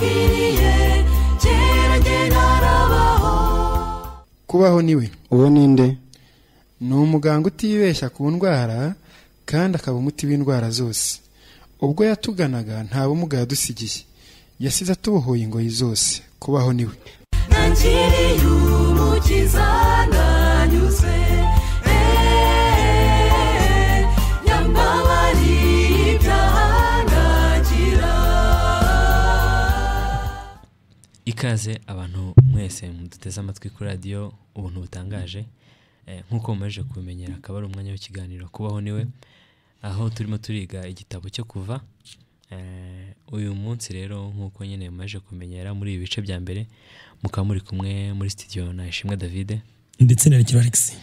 Yaramfiriye kera njye ntarabaho. Kubaho niwe. Uwo ninde? Ni umuganga utibeshya ku ndwara kandi akaba umuti w'indwara zose. Ubwo yatuganaga nta bumuga yadusigiye, yasize atubohoye ingoyi zose. Kubaho niwe. Nakiriye umukiza nanyuzwe, yambabariye ibyaha ndagira. Ikaze abantu mwese muduteze amatwi kuri radiyo Ubuntu Butangaje. Nk'uko mumaze kubimenyera, akaba ari umwanya w'ikiganiro Kubaho Niwe, aho turimo turiga igitabo cyo Kuva. Uyu munsi rero nk'uko nyine mumaze kumenyera muri ibi bice bya mbere, mukaba muri kumwe muri studio na Ishimwe David ndetse na Rekero Alex.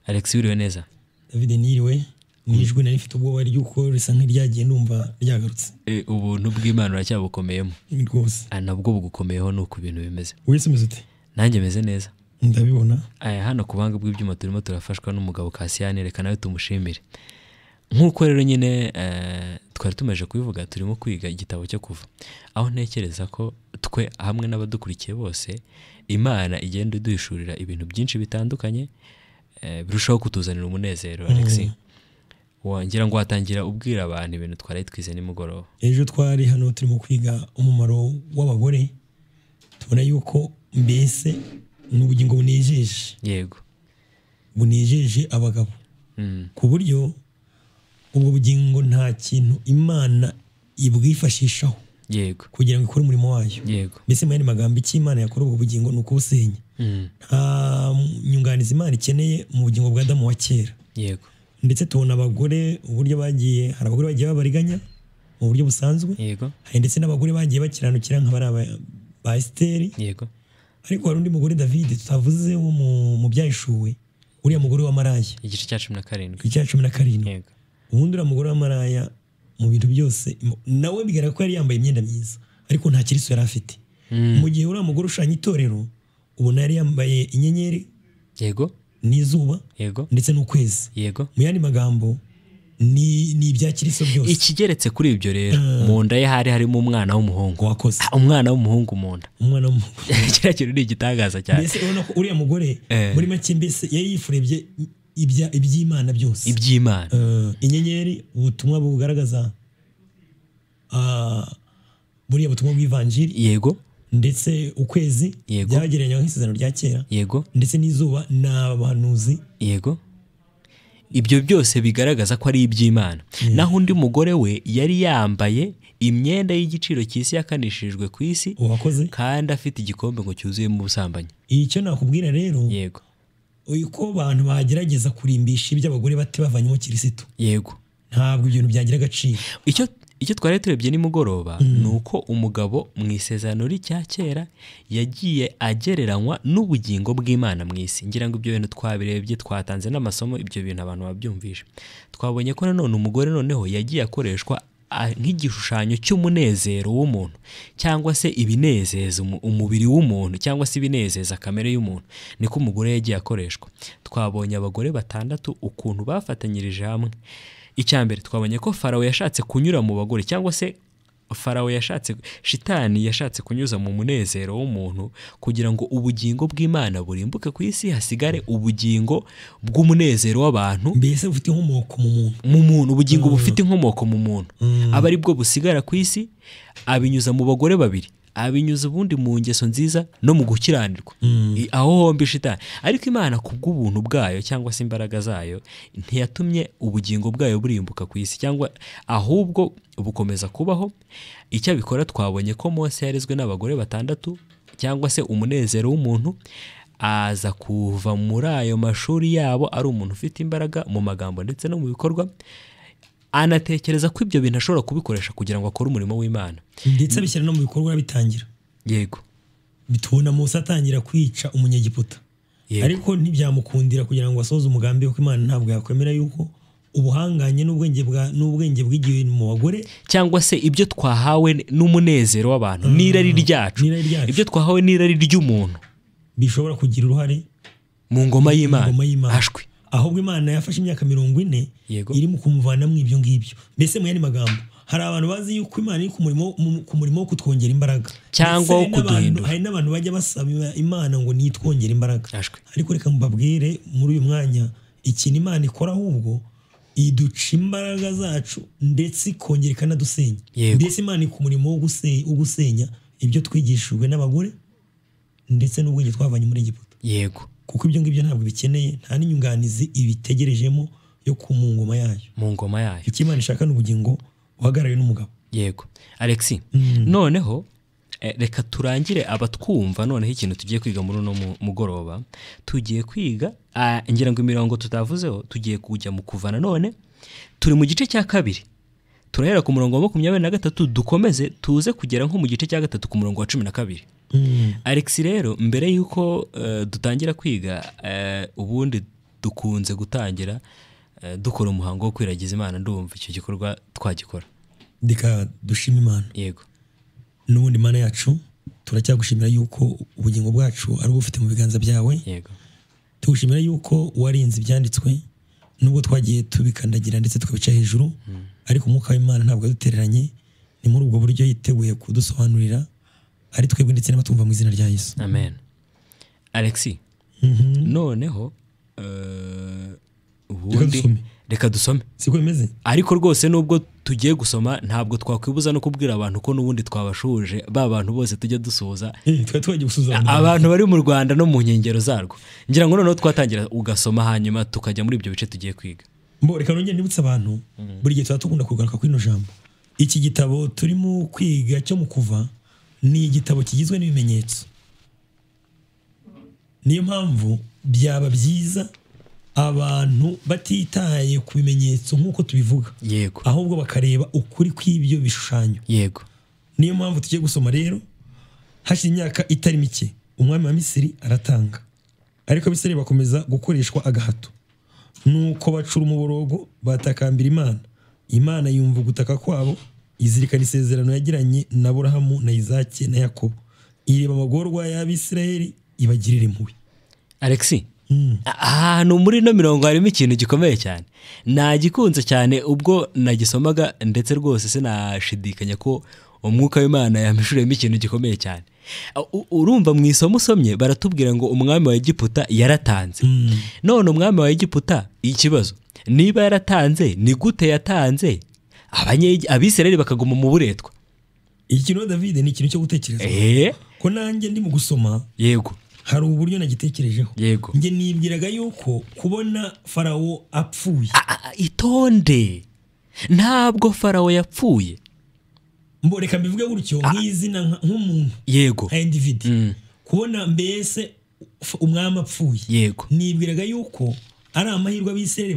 Alex, wiriwe neza? David niriwe, nijwi nari mfite ubwoba ry'uko risa nk'iryagiye ndumva ryagarutse. Ubuntu bw'Imana uracyabukomeyemo rwose. Nabwo bugukomeyeho nuko ibintu bimeze. Wese umeze ute? Nanjye meze neza. Ndabibona. Hano ku buhanga bw'ibyuma turimo turafashwa n'umugabo Kasiyani, reka nawe tumushimire. Nk'uko rero nyine twari tumaze kubivuga, turimo kwiga igitabo cyo Kuva, aho ntekereza ko twe hamwe n'abadukurikiye bose Imana igenda iduhishurira ibintu byinshi bitandukanye, birushaho kutuzanira umunezero. Alex, ngira ngo watangira ubwira abantu ibintu twari twize nimugoroba. Ejo twari hano turimo kwiga umumaro w'abagore, tubona yuko mbese n'ubugingo bunejeje. Yego, bunejeje abagabo. Ku buryo ubwo bugingo nta kintu Imana ibwifashishaho. Yego, kugira ngo ikore umurimo wayo. Yego, mbese mu yandi magambo icyo Imana yakora ubwo bugingo ni ukubusenya. Nta nyunganizi Imana ikeneye mu bugingo bwa Adamu wa kera. Yego, ndetse tubona abagore uburyo bagiye, hari abagore bagiye babariganya mu buryo busanzwe. Yego, hari ndetse n'abagore bagiye bakiranukira nka ba Esiteri. Yego, ariko hari undi mugore David tutavuze wo mu byahishuwe, uriya mugore wa maraya, igice cya 17. Icya 17. Yego, ubundi uriya mugore wa maraya mu bintu byose nawe bigaragara ko yari yambaye imyenda myiza, ariko nta Kristo yari afite. Mu gihe uriya mugore ushushanya itorero, ubona yari yambaye inyenyeri. Yego, n'izuba. Yego, ndetse n'ukwezi. Yego, mu yandi magambo ni ibya Kristo byose. Ikigeretse kuri ibyo rero, mu nda ye hari harimo umwana w'umuhungu. Wakoze umwana w'umuhungu mu nda. Umwana w'umuhungu. Kiriya kintu ni igitangaza cyane. Mbese ubona ko uriya mugore muri make mbese yari yifurebye iby'Imana byose. Iby'Imana. Inyenyeri, ubutumwa bugaragaza buriya butumwa bw'ivanjiri. Yego, ndetse ukwezi byagereranywa nk'isezerano rya kera. Yego, ndetse n'izuba n'abahanuzi. Yego, ibyo byose bigaragaza ko ari iby'Imana. Naho undi mugore we yari yambaye imyenda y'igiciro cy'isi yakanishijwe ku isi, kandi afite igikombe ngo cyuzuyemo ubusambanyi. Icyo nakubwira rero, yego, uko abantu bagerageza kurimbisha iby'abagore bate bavanyemo Kristo. Yego, ntabwo ibintu byagira agaciro. Icyo twari turebye nimugoroba ni uko umugabo mu isezerano rya kera yagiye agereranywa n'ubugingo bw'Imana mu isi. Ngira ngo ibyo bintu twabirebye, twatanze n'amasomo, ibyo bintu abantu babyumvishe. Twabonye ko nanone umugore noneho yagiye akoreshwa nk'igishushanyo cy'umunezero w'umuntu, cyangwa se ibinezeza umubiri w'umuntu, cyangwa se ibinezeza kamere y'umuntu. Niko umugore yagiye akoreshwa. Twabonye abagore batandatu ukuntu bafatanyirije hamwe. Icyambere twabonye ko Farawo yashatse kunyura mu bagore, cyangwa se Farawo yashatse, Shitani yashatse kunyuza mu munezero w'umuntu kugira ngo ubugingo bw'Imana burimbuke ku isi, hasigare ubugingo bw'umunezero w'abantu, mbese bufite inkomoko mu muntu. Mu muntu, ubugingo bufite inkomoko mu muntu aba ari bwo busigara ku isi. Abinyuza mu bagore babiri, abinyuza ubundi mu ngeso nziza no mu gukiranirwa. Aho hombi Shitani. Ariko Imana kubw'ubuntu bwayo cyangwa se imbaraga zayo ntiyatumye ubugingo bwayo burimbuka ku isi, cyangwa ahubwo bukomeza kubaho. Icyo abikora, twabonye ko Mose yarezwe n'abagore batandatu, cyangwa se umunezero w'umuntu, aza kuva muri ayo mashuri yabo ari umuntu ufite imbaraga mu magambo ndetse no mu bikorwa. Anatekereza ko ibyo bintu ashobora kubikoresha kugira ngo akore umurimo w'Imana, ndetse abishyira no mu bikorwa bitangira. Yego, bitubona Mose atangira kwica umunyegiputa. Ariko ntibyamukundira kugira ngo asoze umugambi wo Imana ntabwo yakwemera yuko ubuhanganye n'ubwenge bwa n'ubwenge bw'igihe mu bagore, cyangwa se ibyo twahawe n'umunezero w'abantu n'irari ryacu, ibyo twahawe n'irari ry'umuntu bishobora kugira uruhare mu ngoma y'Imana. Ashwi ahubwo Imana yafashe imyaka 40 iri mu kumuvanamo ibyo ngibyo. Mbese mu yandi magambo Hari abantu bazi yuko Imana iri ku murimo wo kutwongera imbaraga cyangwa wo kuduhindura. Hari n'abantu bajya basaba Imana ngo nitwongere imbaraga. Ariko reka mbabwire muri uyu mwanya ikintu Imana ikora, ahubwo iduca imbaraga zacu ndetse ikongera ikanadusenya. Mbese Imana ku murimo wo gusenya ibyo twigishijwe n'abagore ndetse n'ubwenge twavanye muri Egiputa. Yego. Kuko ibyo ngibyo ntabwo bikeneye, nta n'inyunganizi ibitegerejemo yo ku ngoma yayo. Mu ngoma yayo. Icyo Imana ishaka ni ubugingo uhagarariwe n'umugabo. Yego. Alexi, noneho reka turangire abatwumva noneho ikintu tugiye kwiga muri uno mugoroba. Tugiye kwiga ngira ngo imirongo tutavuzeho, tugiye kujya mu kuva nanone turi mu gice cya kabiri. Turahera ku murongo wa 23 dukomeze tuze kugera nko mu gice cya 3 ku murongo wa 12. Alex rero mbere yuko dutangira kwiga, ubundi dukunze gutangira dukora umuhango wo kwiragiza Imana, ndumva icyo gikorwa twagikora. Ndika dushima Imana. Yego. N'ubundi Imana yacu turacyagushimira yuko ubugingo bwacu ari ubufite mu biganza byawe. Yego. Tugushimira yuko warinze ibyanditswe nubwo twagiye tubikandagira ndetse tukabica hejuru, ariko umwuka w'Imana ntabwo yadutereranye. Ni muri ubwo buryo yiteguye kudusobanurira ari twebwe ndetse n'abatumva mu izina rya Yesu. Amen. Alexi, noneho ubundi reka dusome. Siko bimeze? Ariko rwose nubwo tugiye gusoma ntabwo twakwibuza no kubwira abantu ko nubundi twabashuje, ba bantu bose tujya dusuhuza. Twagiye gusuhuza abantu bari mu Rwanda no mu nkengero zarwo. Ngira ngo noneho twatangira ugasoma hanyuma tukajya muri ibyo bice tugiye kwiga. Mbo reka nongere nibutse abantu, buri gihe tuba kugaruka kuri ino jambo. Iki gitabo turimo kwiga cyo mu kuva ni igitabo kigizwe n'ibimenyetso. Niyo mpamvu byaba byiza abantu batitaye ku bimenyetso nk'uko tubivuga. Yego. Ahubwo bakareba ukuri kw'ibyo bishushanyo. Yego. Niyo mpamvu tugiye gusoma rero. Hashize imyaka itari mike umwami wa Misiri aratanga, ariko Abisirayeli bakomeza gukoreshwa agahato. Nuko bacura umuborogo batakambira Imana. Imana yumva gutaka kwabo, izirikana isezerano yagiranye na Aburahamu na Izaki na Yakobo, ireba amagorwa y'Abisirayeli ibagirira impuhwe. Alexi, ahantu muri no mirongo harimo ikintu gikomeye cyane. Nagikunze cyane ubwo nagisomaga, ndetse rwose sinashidikanya ko umwuka w'Imana yamishuriyemo ikintu gikomeye cyane. Urumva mu isomo usomye baratubwira ngo umwami wa Egiputa yaratanze. None umwami wa Egiputa, ikibazo niba yaratanze ni gute yatanze Abisirayeli bakaguma mu buretwa? Ikintu David ni ikintu cyo gutekereza. Ko nanjye ndi mu gusoma, yego, hari uburyo nagitekerejeho. Yego. Nge nibwiraga yuko kubona Farawo apfuye. Itonde, ntabwo Farawo yapfuye. Mbo reka mbivuge gutyo nk'izina nk'umuntu. Yego. Nka individu. Kubona mbese umwami apfuye. Yego. Nibwiraga yuko ari amahirwe Abisirayeli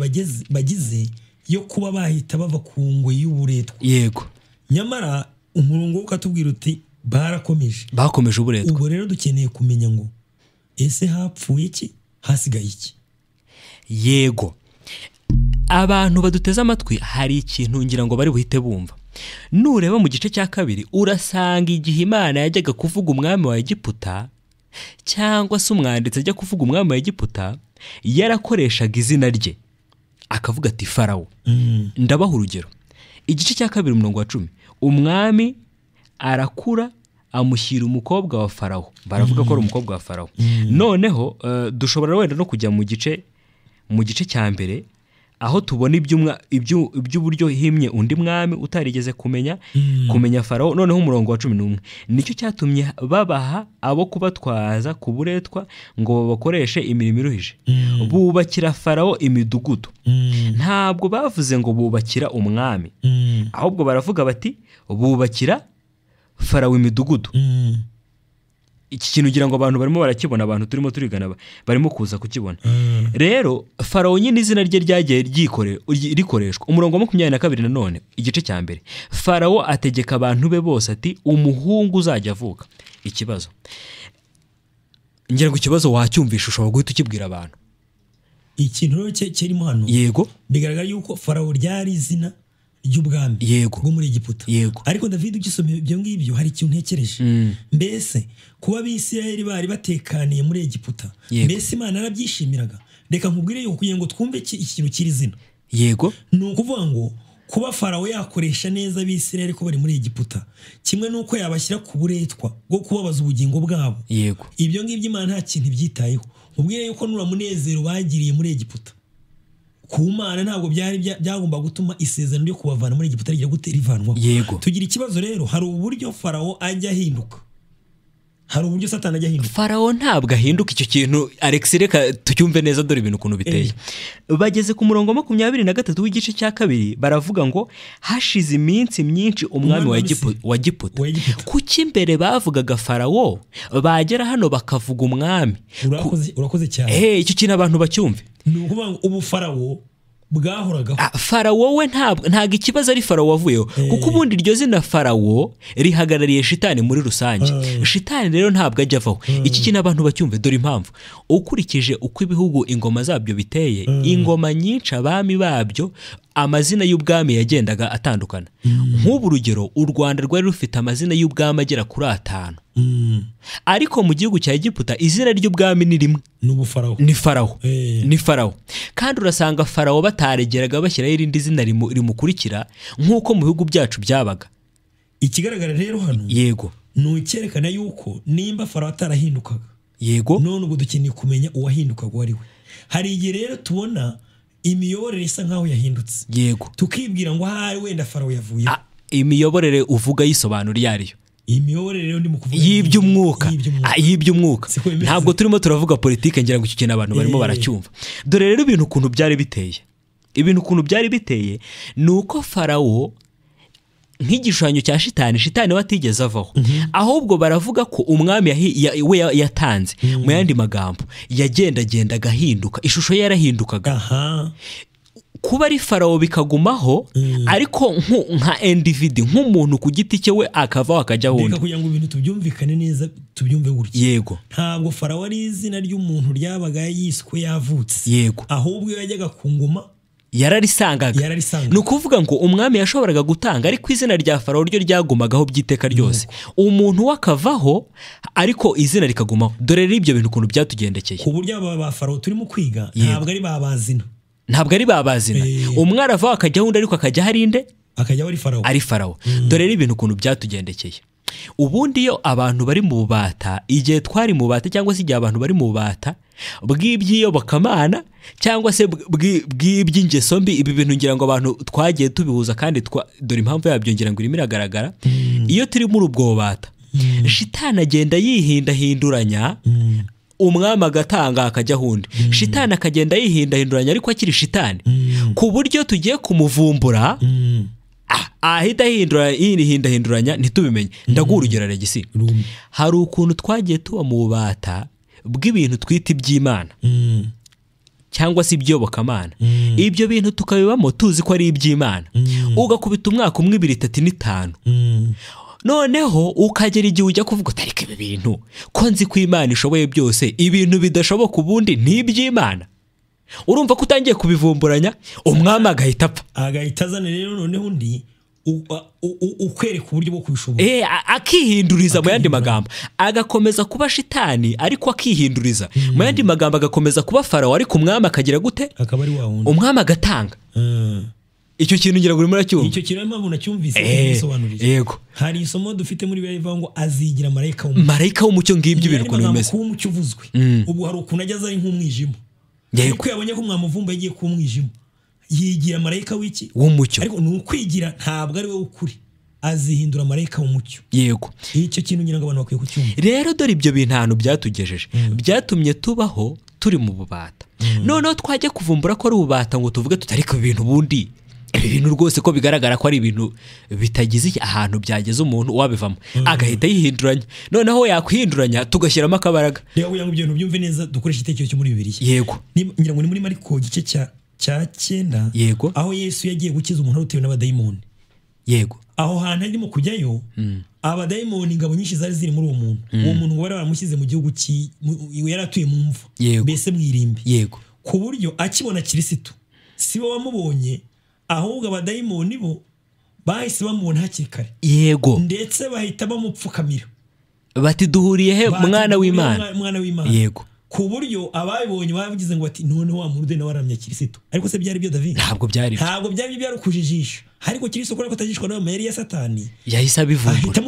bagize yo kuba bahita bava ku ngoyi y'uburetwa. Yego. Nyamara umurongo ukatubwira uti barakomeje. Bakomeje uburetwa. Ubwo rero dukeneye kumenya ngo ese hapfuye iki, hasigaye iki? Yego. Abantu baduteze amatwi hari ikintu ngira ngo bari buhite bumva. Nureba mu gice cya kabiri urasanga igihe Imana yajyaga kuvuga umwami wa Egiputa, cyangwa se umwanditsi ajya kuvuga umwami wa Egiputa, yarakoreshaga izina rye akavuga ati Farawo. Ndabaha urugero. Igice cya kabiri umurongo wa 10, umwami arakura amushyira umukobwa wa Farawo. Baravuga ko ari umukobwa wa Farawo. Noneho dushobora wenda no kujya mu gice cya mbere aho tubona iby'uburyo himye undi mwami utarigeze kumenya Farawo. Noneho umurongo wa 11, nicyo cyatumye babaha abo kubatwaza kuburetwa ngo babakoreshe imirimo iruhije, bubakira Farawo imidugudu. Ntabwo bavuze ngo bubakira umwami, ahubwo baravuga bati bubakira Farawo imidugudu. Iki kintu ugira ngo abantu barimo barakibona, abantu turimo turigana barimo kuza kukibona. Rero Farawo nyine izina rye ryagiye rikoreshwa. Umurongo wa 22 nanone igice cya mbere, Farawo ategeka abantu be bose ati umuhungu uzajya avuka. Ikibazo ngira ngo ikibazo wacyumvisha ushobora guhita ukibwira abantu. Ikintu rero kirimo hano, yego, bigaragara yuko Farawo ryari izina ry'ubwami bwo muri Egiputa. Ariko David ugisoma ibyo ngibyo hari ikintu ntekereje. Mbese kuba Abisirayeli bari batekaniye muri Egiputa, mbese Imana yarabyishimiraga? Reka nkubwire yuko kugira ngo twumve ikintu kiri zina. Yego. Ni ukuvuga ngo Kuba Farawo yakoresha neza Abisirayeli ko bari muri Egiputa, kimwe n'uko yabashyira ku buretwa bwo kubabaza ubugingo bwabo, yego, ibyo ngibyo Imana nta kintu ibyitayeho. Ubwire yuko nura munezero bagiriye muri Egiputa ku Mana ntabwo byari byagomba gutuma isezerano ryo kubavana muri Egiputa rigira gute rivanwaho. Yego. Tugira ikibazo rero, hari uburyo Farawo ajya ahinduka, hari uburyo Satani ajya ahinduka. Farawo ntabwo ahinduka. Icyo kintu Alex reka tucyumve neza, dore ibintu ukuntu biteye. Bageze ku murongo 23 w'igice cya 2 baravuga ngo hashize iminsi myinshi umwami wa Egiputa. Kuki imbere bavugaga Farawo, bagera hano bakavuga umwami? Urakoze cyane. Icyo kintu abantu bacyumve. Ni ukuvuga ngo ubu Farawo bwahoragaho. Farawo we ntabwo ikibazo ari Farawo wavuyeho, kuko ubundi iryo zina Farawo rihagarariye shitani muri rusange. Shitani rero ntabwo ajya avaho. Iki kintu abantu bacyumve, dore impamvu. Ukurikije uko ibihugu ingoma zabyo biteye, ingoma nyinshi abami babyo amazina y'ubwami yagendaga atandukana. Nk'ubu urugero, u Rwanda rwari rufite amazina y'ubwami agera kuri 5. Ariko mu gihugu cya Egiputa izina ry'ubwami ni rimwe, ni Farawo. Ni Farawo. Kandi urasanga Farawo bataregeraga bashyiraho irindi zina rimukurikira nk'uko mu bihugu byacu byabaga. Ikigaragara rero hano, yego, ni icyerekana yuko nimba Farawo atarahindukaga, yego, none ubwo dukeneye kumenya uwahindukaga uwo ari we. Hari igihe rero tubona imiyoborere isa nkaho yahindutse, yego, tukibwira ngo ahari wenda Farawo yavuye. Imiyoborere uvuga yisobanura iyo ariyo? Imiyoborere rero ndimo kuvuga y'iby'umwuka, y'iby'umwuka. Ntabwo turimo turavuga politike, ngira ngo icyo kintu abantu barimo baracyumva. Dore rero ibintu ukuntu byari biteye. Ibintu ukuntu byari biteye ni uko Farawo nk'igishushanyo cya shitani, shitani we atigeze avaho. Ahubwo baravuga ko umwami we yatanze. Mu yandi magambo yagendagenda agahinduka, ishusho ye yarahindukaga. Kuba ari Farawo bikagumaho, ariko nka individu, nk'umuntu ku giti cye we akavaho akajya aho. Reka kugira ngo ibintu tubyumvikane neza, tubyumve gutya. Yego. Ntabwo Farawo ari izina ry'umuntu ryabaga yiswe yavutse. Yego. Ahubwo iyo yajyaga ku ngoma yararisangaga. Ni ukuvuga ngo umwami yashoboraga gutanga, ariko izina rya Farawo ryo ryagumagaho by'iteka ryose. Umuntu wakavaho ariko izina rikagumaho. Dore rero ibyo bintu ukuntu byatugendekeye. Ku buryo aba ba Farawo turimo kwiga ntabwo ari babazina. Ntabwo ari babazina. Umwe aravaho akajya undi, ariko akajya hari inde? Akajya ari Farawo. Ari Farawo. Dore rero ibintu ukuntu byatugendekeye. Ubundi iyo abantu bari mu bubata, igihe twari mu bubata cyangwa se igihe abantu bari mu bubata bw'iby'iyobokamana cyangwa se bw'iby'ingeso mbi, ibi bintu ngira ngo abantu twagiye tubihuza kandi dore impamvu yabyo ngira ngo irimo iragaragara. Iyo turi muri ubwo bubata, shitani agenda yihindahinduranya, umwami agatanga akajya ahundi. Shitani akagenda yihindahinduranya ariko akiri shitani, ku buryo tugiye kumuvumbura ahita yihindahinduranya ntitubimenye. Ndaguha urugero Alex. Hari ukuntu twagiye tuba mu bubata bw'ibintu twita iby'Imana cyangwa se iby'iyobokamana. Ibyo bintu tukabibamo tuzi ko ari iby'Imana. Ugakubita umwaka 1, 2, 3 na 5. Noneho ukagera igihe ujya kuvuga utariko ibi bintu ko nzi ko Imana ishoboye byose, ibintu bidashoboka ubundi ni iby'Imana. Urumva ko utangiye kubivumburanya, umwami agahita apfa. Agahita azana rero noneho undi ukwereka uburyo bwo kubishobora. Akihinduriza mu yandi magambo, agakomeza kuba shitani ariko akihinduriza. Mu yandi magambo agakomeza kuba Farawo ariko umwami akagira gute? Akaba ari wa wundi. Umwami agatanga. Icyo kintu ngira ngo urimo uracyumva. Icyo kintu impamvu nacyumvise ngisobanurira. Yego. Hari isomo dufite muri Bibiliya rivuga ngo azigira marayika w'umucyo. Marayika w'umucyo, ngibyo ibintu ukuntu bimeze. Kuba umucyo uvuzwe. Ubu hari ukuntu ajya ari nk'umwijima. Ariko yabonye ko mwamuvumba yagiye kuba umwijima, yigira marayika w'iki? W'umucyo. Ariko ni ukwigira, ntabwo ari we ukuri. Azihindura marayika w'umucyo. Yego. Icyo kintu ngira ngo abantu bakwiye kucyumva. Rero dore ibyo bintu ahantu byatugejeje. Byatumye tubaho turi mu bubata. Noneho twajya kuvumbura ko ari ububata ngo tuvuge tutariko ibintu bundi. Ibi bintu rwose ko bigaragara ko ari ibintu bitagize ahantu byageze umuntu wabivamo, agahita yihinduranya. Noneho yakwihinduranya tugashyiramo akabaraga. Reka kugira ngo ibyo bintu byumve neza dukoreshe igitekerezo cyo muri Bibiliya. Yego. Ngira ngo ni muri Mariko igice cya 9. Yego. Aho Yesu yagiye gukiza umuntu utewe n'abadayimoni. Yego. Aho hantu arimo kujyayo, abadayimoni ingabo nyinshi zari ziri muri uwo muntu. Uwo muntu ngo bari baramushyize mu gihugu yari atuye mu mva, mbese mu irimbi. Yego. Ku buryo akibona Kirisitu, si bo bamubonye, ahubwo abadayimoni bo bahise bamubona hakiri kare. Yego. Ndetse bahita bamupfukamira. Bati duhuriye he mwana w'Imana? Mwana w'Imana. Yego. Ku buryo ababibonye bavugize ngo ati none wa murude nawe aramya Kristo. Ariko se byari byo David? Ntabwo byari. Ntabwo byari byari kujijisha. Ariko Kristo kubera ko atajishwa nawe mayeri ya Satani yahise abivumbura.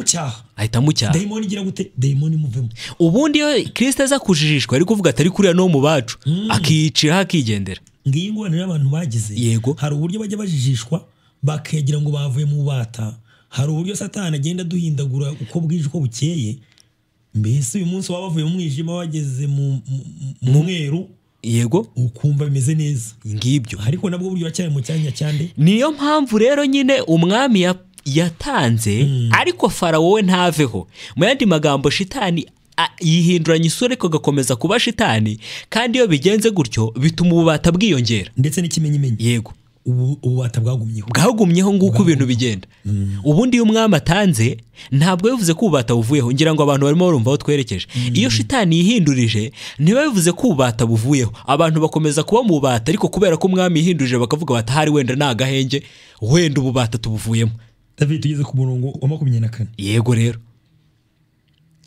Ahita mucyaha. Daimoni igira gute? Daimoni muvemo. Ubundi iyo Kristo aza kujijishwa ari kuvuga atari kuriya no mu bacu, akicira akigendera. Ngiyi ngorane abantu bagize. Yego. Hari uburyo bajya bajijishwa bakagira ngo bavuye mu bata. Hari uburyo Satani agenda duhindagura uko bwije uko bukeye. Mbese uyu munsi wabavuye mu mwijima wageze mu mweru, yego, ukumva bimeze neza ngibyo. Ariko nabwo buryo cyane mu cyanya cyande. Niyo mpamvu rero nyine umwami yatanze ariko Farawo we ntaveho. Mu yandi magambo shitani yihinduranya isura ariko agakomeza kuba shitani, kandi iyo bigenze gutyo bituma ububata bwiyongera ndetse n'ikimenyimenyi. Yego, ububata bwagumyeho nguko ibintu bigenda. Ubundi iyo umwami atanze ntabwo bivuze ko ububata buvuyeho. Ngira ngo abantu barimo barumva aho twerekeje. Iyo shitani yihindurije ntiba bivuze ko ububata buvuyeho, abantu bakomeza kuba mu bubata, ariko kubera ko umwami yihindurije bakavuga bati hari wenda nta gahenge, wenda ububata tubuvuyemo. David, tugeze ku murongo wa 24. Yego rero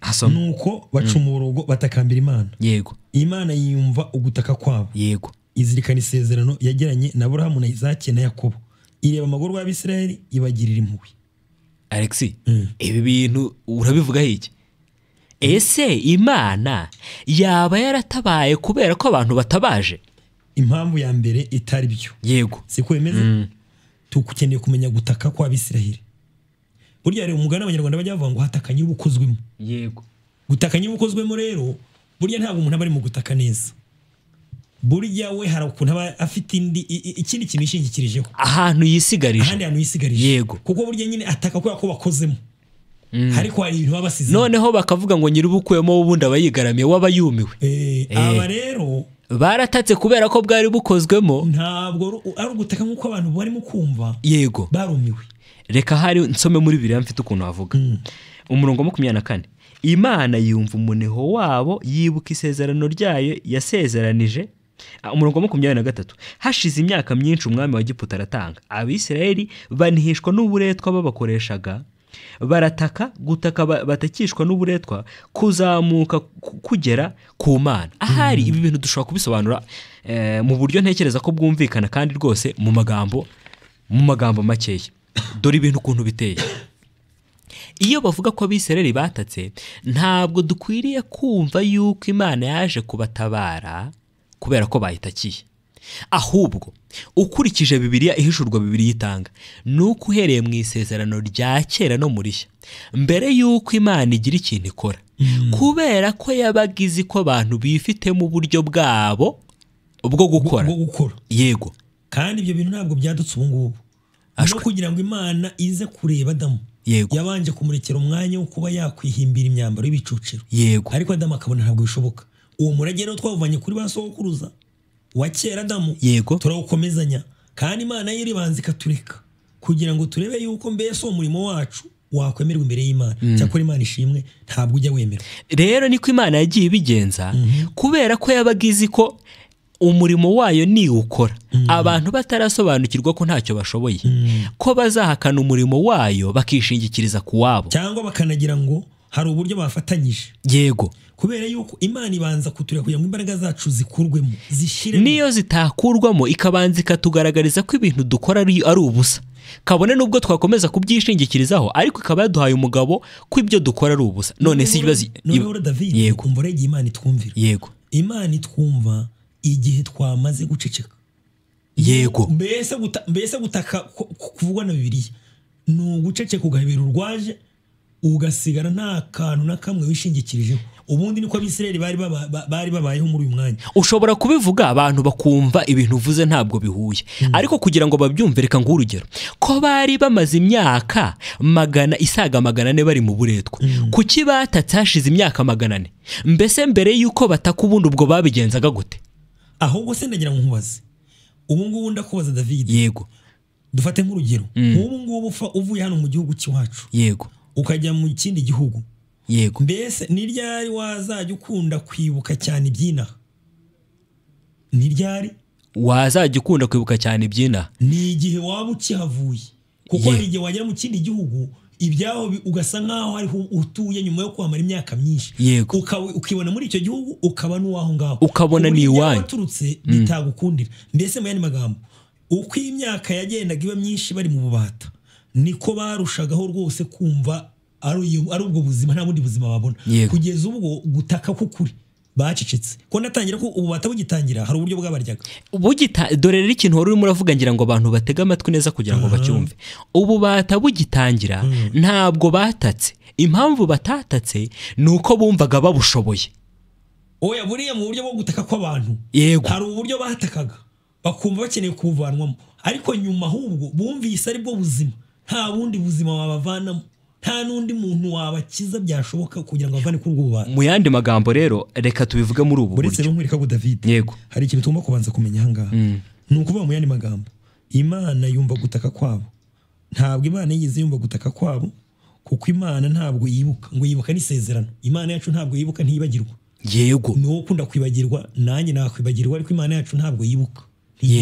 hasoma. Nuko baca umurongo batakambira Imana. Yego. Imana yiyumva ugutaka kwabo. Yego. Izirikana isezerano yagiranye na Aburahamu na Isaki na Yakobo, ireba amagorwa y'Abisirayeli ibagirira impuhwe. Alexi, ibi bintu urabivuga iki? Ese Imana yaba yaratabaye kubera ko abantu batabaje? Impamvu ya mbere itari byo. Yego. Siko bimeze? Tukukeneye kumenya gutaka kw'Abisirayeli. Burya rero umugani abanyarwanda bajya bavuga ngo hataka nyir'ubukozwemo. Yego. Gutaka nyir'ubukozwemo rero burya ntabwo umuntu aba ari mu gutaka neza. Burya we hari ukuntu aba afite indi ikindi kintu ishingikirijeho, ahantu yisigarije, ahandi hantu yisigarije. Yego. Kuko burya nyine ataka kubera ko bakozemo. Ariko hari ibintu babasize. Noneho bakavuga ngo nyir'ubukuyemo ubundi aba yigaramiye waba yumiwe. Aba rero baratatse kubera ko bwari bukozwemo. Ntabwo ari ugutaka nk'uko abantu barimo kumva. Yego. Barumiwe. Reka hari nsome muri Bibiliya mfite ukuntu havuga. Umurongo 24. Imana yumva umuneho wabo, yibuka isezerano ryayo yasezeranije. Umurongo 23. Hashize imyaka myinshi umwami wa Egiputa aratanga. Abisirayeli banihishwa n'uburetwa babakoreshaga, barataka gutaka batakishwa n'uburetwa kuzamuka kugera ku Mana. Ahari ibi bintu dushobora kubisobanura mu buryo ntekereza ko bwumvikana kandi rwose mu magambo makeya. Dore ibintu ukuntu biteye. Iyo bavuga ko Abisirayeli batatse, ntabwo dukwiriye kumva yuko Imana yaje kubatabara kubera ko bayitakiye. Ahubwo ukurikije Bibiliya, ihishurwa Bibiliya itanga, nuko uhereye mu isezerano rya kera no muri rishya, mbere yuko Imana igira ikintu ikora, kubera ko yabaga izi ko abantu bifitemo uburyo bwabo bwo gukora. Yego. Kandi ibyo bintu ntabwo byadutse ubu ngubu. No kugira ngo Imana ize kureba Adamu, Yego, yabanje kumurekera umwanya wo kuba yakwihimbira imyambaro y'ibicuciro. Yego. Ariko Adamu akabona ntabwo bishoboka. Uwo murage rero twavanye kuri ba sokuruza wa kera Adamu, Yego, turawukomezanya. Kandi Imana yiribanza ikatureka kugira ngo turebe yuko mbese uwo murimo wacu wakwemerwa imbere y'Imana. Cyakora Imana ishimwe ntabwo ujya wemera. Rero niko Imana yagiye ibigenza, kubera ko yabaga izi ko umurimo wayo ni ukora, abantu batarasobanukirwa ko ntacyo bashoboye, ko bazahakana umurimo wayo bakishingikiriza ku wabo, cyangwa bakanagira ngo hari uburyo bafatanyije. Yego. Kubera yuko Imana ibanza kutureka kugira ngo imbaraga zacu zikurwemo, zishiremo. Niyo zitakurwamo ikabanza ikatugaragariza ko ibintu dukora ari ubusa, kabone nubwo twakomeza kubyishingikirizaho, ariko ikaba yaduhaye umugabo ko ibyo dukora ari ubusa. None si ibibazo. None David, Yego, umva rege Imana itwumvira. Yego. Imana itwumva igihe twamaze guceceka. Yego. Mbese gutaka kuvugwa na Bibiliya ni uguceceka ugahebera urwaje, ugasigara nta kantu na kamwe wishingikirijeho. Ubundi niko Abisirayeli bari babayeho muri uyu mwanya. Ushobora kubivuga abantu bakumva ibintu uvuze ntabwo bihuye, ariko kugira ngo babyumve reka nguhe urugero. Ko bari bamaze imyaka isaga 400 bari mu buretwa, kuki batatse hashize imyaka 400? Mbese mbere yuko bataka ubundi ubwo babigenzaga gute? Ahubwo se ndagira ngo nkubaze. Ubu ngubu ndakubaza David. Yego. Dufate nk'urugero. Ubu ngubu uvuye hano mu gihugu cy'iwacu. Yego. Ukajya mu kindi gihugu. Yego. Mbese ni ryari wazajya ukunda kwibuka cyane ibyinaha? Ni ryari wazajya ukunda kwibuka cyane ibyinaha? Ni igihe waba ukihavuye. Kuko hari igihe wagera mu kindi gihugu Ibyaho ugasa nkaho hariho utuye nyuma yo kwamara imyaka myinshi. Ukibona muri icyo gihugu ukaba n'uwaho ngaho. Ukabona ni iwanyu. Waturutse bitagukundira. Mbese mu yandi magambo, uko imyaka yagendaga iba myinshi bari mu bubata, niko barushagaho rwose kumva ari ubwo buzima, nta bundi buzima babona. Kugeza ubwo gutaka k'ukuri bacecetse. Ko natangira ko ububata bugitangira hari uburyo bwabaryaga. Dore rero ikintu wari urimo uravuga ngira ngo abantu batega amatwi neza kugira ngo bacyumve. Ububata bugitangira ntabwo batatse. Impamvu batatatse ni uko bumvaga babushoboye. Oya, buriya mu buryo bwo gutaka kw'abantu. Hari uburyo batakaga bakumva bakeneye kubuvanwamo, ariko nyuma ahubwo bumvise ari bwo buzima, nta bundi buzima wabavanamo, nta n'undi muntu wabakiza byashoboka kugira ngo bavane kuri ubwo bubata. Mu yandi magambo rero reka tubivuge muri ubu buryo. Uretse rero nkwereka ko David, hari ikintu tugomba kubanza kumenya aha ngaha. Ni ukuvuga mu yandi magambo, Imana yumva gutaka kwabo. Ntabwo Imana yigeze yumva gutaka kwabo, kuko Imana ntabwo yibuka, ngo yibuka n'isezerano. Imana yacu ntabwo yibuka, ntiyibagirwa. Yego. Ni wowe ukunda kwibagirwa, nanjye nakwibagirwa, ariko Imana yacu ntabwo yibuka.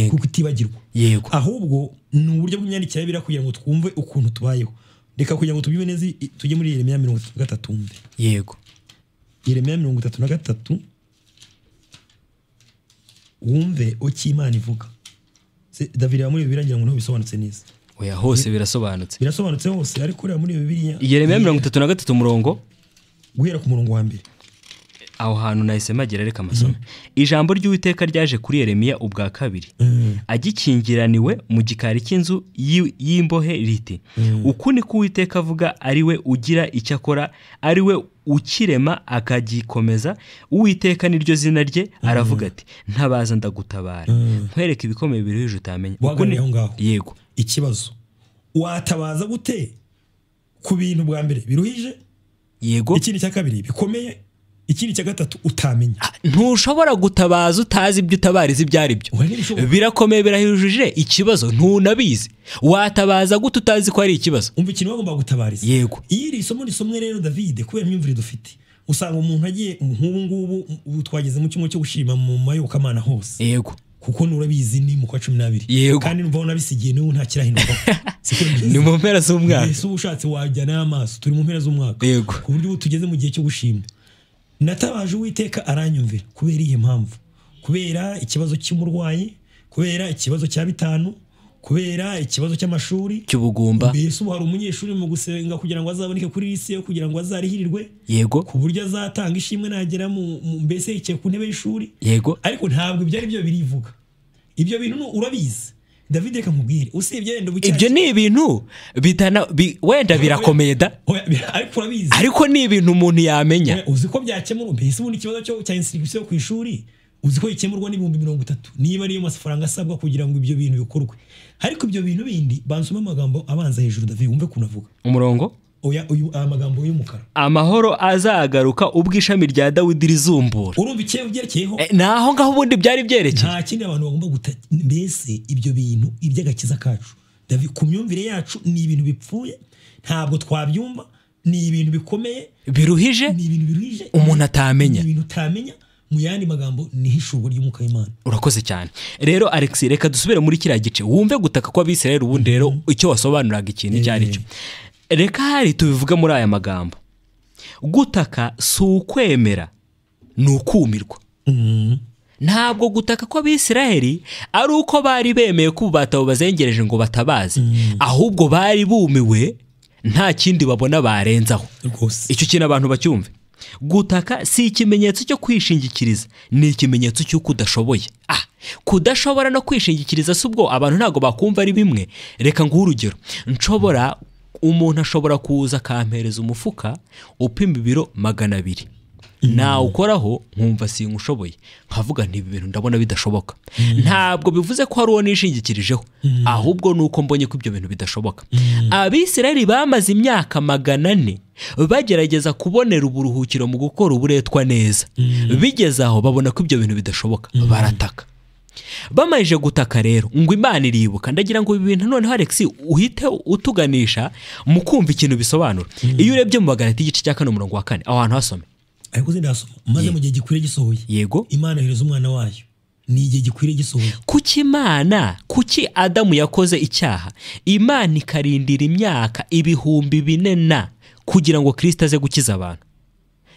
Kuko itibagirwa. Yego. Ahubwo ni uburyo bw'imyandikire ya kugira ngo twumve ukuntu tubayeho. Reka kugira ngo tubyumve neza tujye muri Yeremiya 33 umve. Yego. Yeremiya 33 wumve uko Imana ivuga. David muri Bibiliya ngira ngo niho bisobanutse neza. Oya, hose birasobanutse. Birasobanutse hose, ariko uriya muri Bibiliya Yeremiya 33 umurongo guhera ku murongo wa mbere. Aho hantu nahise magera, reka amasome. Ijambo ry'Uwiteka ryaje kuri Yeremiya ubwa kabiri, agikingiraniwe mu gikari cy'inzu y'imbohe riti: uku ni ko Uwiteka avuga, ari we ugira icyo akora, ari we ukirema akagikomeza, Uwiteka niryo zina rye, aravuga ati: ntabaza ndagutabara, nkwereke ibikomeye biruhije utamenya. Yego. Ikibazo, watabaza gute ku bintu bwa mbere biruhije? Yego. Ikindi cya kabiri bikomeye, ikindi cya gatatu utamenya. Ntushobora gutabaza utazi ibyo utabariza ibyo ari byo. Birakomeye birahujije, ikibazo ntunabizi. Watabaza gute utazi ko ari ikibazo? Umva ikintu bagomba gutabariza. Yego. Iyo iri somo risomwe rero David, kubera imyumvire dufite, usanga umuntu agiye nk'ubu ngubu twageze mu cyumweru cyo gushima mu mayobokamana hose. Yego. Kuko nurabizi ni mu kwa 12. Kandi numva nabisigiye n'ubu nta kirahinduka. Ni mu mpera z'umwaka. Ese ubushatse wajyana amaso, turi mu mpera z'umwaka. Ku buryo ubu tugeze mu gihe cyo gushima. Natabaje Uwiteka aranyumvira. Kubera iyihe mpamvu? Kubera ikibazo cy'umurwayi, kubera ikibazo cya bitanu, kubera ikibazo cy'amashuri cy'ubugumba. Mbese ubu hari umunyeshuri mu gusenga kugira ngo azaboneke kuri lycée, kugira ngo azarihirirwe. Yego. Ku buryo azatanga ishimwe nagera mu mbese yicaye ku ntebe y'ishuri. Yego. Ariko ntabwo ibyo ari byo birivuga. Ibyo bintu urabizi. David reka nkubwire, usibye wenda ubucyashye. Ibyo ni ibintu bitana wenda birakomeye da. Ariko urabizi. Ariko ni ibintu umuntu yamenya. Uzi ko byakemurwa, mbese ubundi ikibazo cyo cya inscription ku ishuri, uzi ko gikemurwa n'ibihumbi 30 niba ariyo mafaranga asabwa kugira ngo ibyo bintu bikorwe. Ariko ibyo bintu bindi bansoma amagambo abanza hejuru David wumve kunavuga. Umurongo? Oya, uyu amagambo y'umukara. Amahoro azagaruka ubwo ishami rya Dawidi rizumbura. Urumva icyo byerekeyeho? Naho ngaho ubundi byari byerekeye. Nta kindi abantu bagomba guta, mbese ibyo bintu iby'agakiza kacu. David ku myumvire yacu ni ibintu bipfuye, ntabwo twabyumva, ni ibintu bikomeye, biruhije, ni ibintu biruhije umuntu atamenya. Ni ibintu utamenya. Mu yandi magambo ni hishurwa ry'umwuka w'Imana. Urakoze cyane. Rero Alex, reka dusubire muri kiriya gice wumve gutaka kw'Abisirayeli ubundi rero icyo wasobanuraga ikintu icyo ari cyo. Reka hari tubivuga muri aya magambo. Gutaka si ukwemera, ni ukumirwa. Ntabwo gutaka kw'Abisirayeli ari uko bari bemeye ko ububata bubazengereje ngo batabaze, ahubwo bari bumiwe nta kindi babona barenzaho. Icyo kintu abantu bacyumve. Gutaka si ikimenyetso cyo kwishingikiriza, ni ikimenyetso cy'uko udashoboye. Kudashobora no kwishingikiriza si ubwo abantu ntabwo bakumva ari bimwe. Reka nguhe urugero. Nshobora, umuntu ashobora kuza akampereza umufuka upima ibiro 200. Nawukoraho nkumva sinkushoboye, nkavuga nti ibi bintu ndabona bidashoboka. Ntabwo bivuze ko hari uwo nishingikirijeho, ahubwo nuko mbonye ko ibyo bintu bidashoboka. Abisirayeli bamaze imyaka 400 bagerageza kubonera uburuhukiro mu gukora uburetwa neza. Bigeze aho babona ko ibyo bintu bidashoboka, barataka. Bamaze gutaka rero ngo Imana iribuka. Ndagira ngo ibi bintu noneho Alex uhite utuganisha mu kumva ikintu bisobanura. Iyo urebye mu Bagalati igice cya 4 umurongo wa 4, aho hantu hasome. Ariko zindasoma maze mu gihe gikwiriye gisohoye. Yego. Imana yohereza umwana wayo. Ni igihe gikwiriye gisohoye. Kuki Imana, kuki Adamu yakoze icyaha, Imana ikarindira imyaka 4000 na kugira ngo Kristo aze gukiza abantu?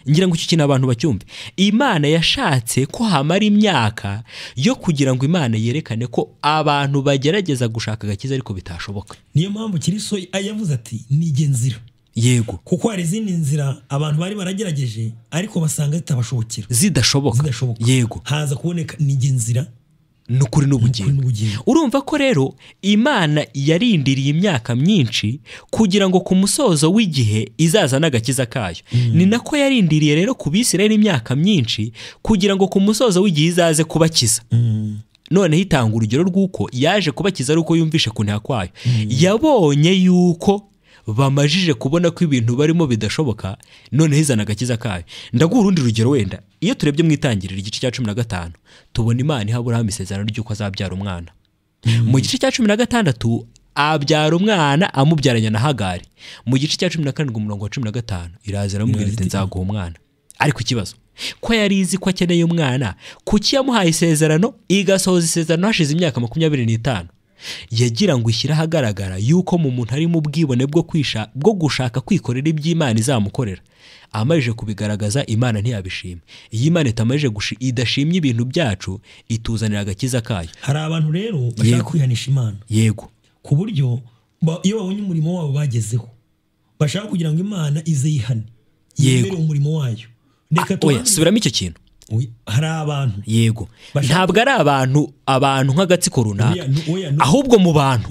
Ngira ngo icyo kintu abantu bacyumve. Imana yashatse ko hamara imyaka yo kugira ngo Imana yerekane ko abantu bagerageza gushaka agakiza ariko bitashoboka. Niyo mpamvu Kristo yavuze ati nige nzira. Yego. Kuko hari izindi nzira abantu bari baragerageje ariko basanga zitabashobokera. Zidashoboka. Yego. Haza kuboneka nige nzira n'ukuri n'ubugingo. Urumva ko rero Imana yarindiriye imyaka myinshi kugira ngo ku musozo w'igihe izaza n'agakiza kayo. Ni nako yarindiriye rero ku Bisirayeli imyaka myinshi kugira ngo ku musozo w'igihe izaze kubakiza. None hitanga urugero rw'uko yaje kubakiza ari uko yumvishe kuntu kwayo. Yabonye yuko bamajije kubona ko ibintu barimo bidashoboka, none hizana agakiza kayo. Ndaguha urundi rugero wenda. Iyo turebye mu itangiriro igice cya 15 tubona Imana iha Aburahamu isezerano ry'uko azabyara umwana. Mu gice cya 16 abyara umwana amubyaranya na Hagari. Mu gice cya 17 umurongo wa 15 iraza aramubwira iti nzaguha umwana. Ariko ikibazo ko yari izi ko akeneye umwana, kuki yamuhaye isezerano igasohoza isezerano hashize imyaka 25? Yagira ngo ishyire ahagaragara yuko mu muntu ari mu bwibone bwo kwisha bwo gushaka kwikorera iby'Imana izamukorera. Amajije kubigaragaza Imana ntiyabishima. Iyi Imana itamajije idashimye ibintu byacu ituzanira agakiza kayo. Hari abantu rero bashaka kwihanisha Imana. Yego. Ku buryo iyo babonye umurimo wabo bagezeho bashaka kugira ngo Imana ize yihane. Yego. Umurimo wayo. Reka tubanze subiramo icyo kintu. Hari abantu. Yego. Ntabwo ari abantu nk'agatsiko runaka, ahubwo mu bantu,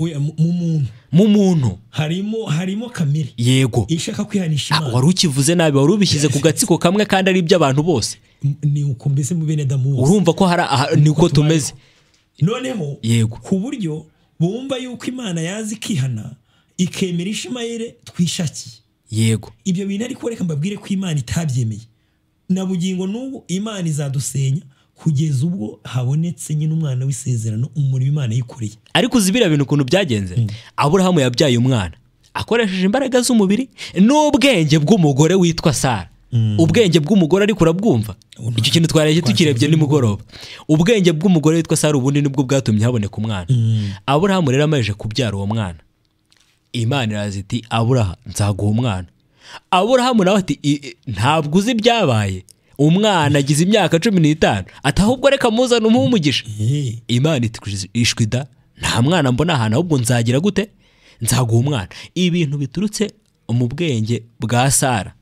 mu muntu harimo kamere. Yego. Ishaka kwihanisha Imana. Wari ukivuze nabi, wari ubishyize ku gatsiko kamwe kandi ari iby'abantu bose. Ni uko mbese mu bene Adamu bose. Urumva ko hari ni uko tumeze. Noneho yego, ku buryo bumva yuko Imana yazi kihana ikemera Ishimayeli twishakiye. Yego. Ibyo bintu ariko reka mbabwire ko Imana itabyemeye. Na bugingo n'ubu Imana izadusenya kugeza ubwo habonetse nyine umwana w'isezerano, umurimo Imana yikoreye. Ariko uzibira bintu ukuntu byagenze. Aburahamu yabyaye umwana akoresheje imbaraga z'umubiri n'ubwenge bw'umugore witwa Sara. Ubwenge bw'umugore ariko urabwumva. Icyo kintu twaraye tukirebye nimugoroba. Ubwenge bw'umugore witwa Sara ubundi nibwo bwatumye haboneka umwana. Aburahamu rero amaze kubyara uwo mwana, Imana iraza iti Aburahamu nzaguha umwana. Aburahamu nawe ati ntabwo uzi ibyabaye, umwana agize imyaka 15, ati ahubwo reka muzane umuhe umugisha. Imana iti ishwida nta mwana mbona ahantu, ahubwo nzagira gute? Nzaguha umwana. Ibintu biturutse mu bwenge bwa Sara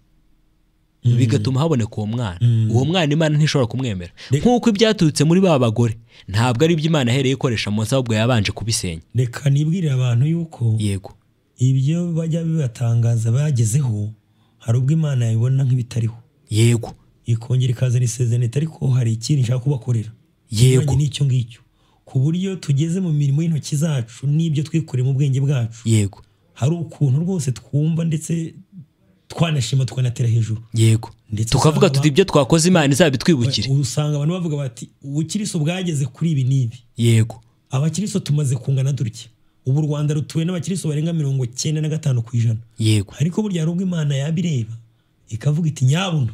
bigatuma haboneka uwo mwana. Uwo mwana Imana ntishobora kumwemera. Nkuko ibyaturutse muri ba bagore ntabwo ari iby'Imana ahereye ikoresha Mose, ahubwo yabanje kubisenya. Reka nibwirire abantu yuko yego ibyo bajya bibatangaza bagezeho hari ubwo Imana yabibona nk'ibitariho. Yego. Ikongera ikazana isezerano ariko hari ikindi nshaka kubakorera. Yego. N'icyo ngicyo. Ku buryo tugeze mu mirimo y'intoki zacu n'ibyo twikoreye mu bwenge bwacu. Yego. Hari ukuntu rwose twumva ndetse twanashima tukanatera hejuru. Yego. Tukavuga tuti ibyo twakoze Imana izabitwibukire. Usanga abantu bavuga bati ubukristo bwageze kuri ibi n'ibi. Yego. Abakristo tumaze kungana dutya. Ubu u Rwanda rutuwe n'abakristo barenga 95%. Yego. Ariko burya hari ubwo Imana yabireba ikavuga iti nyabuna,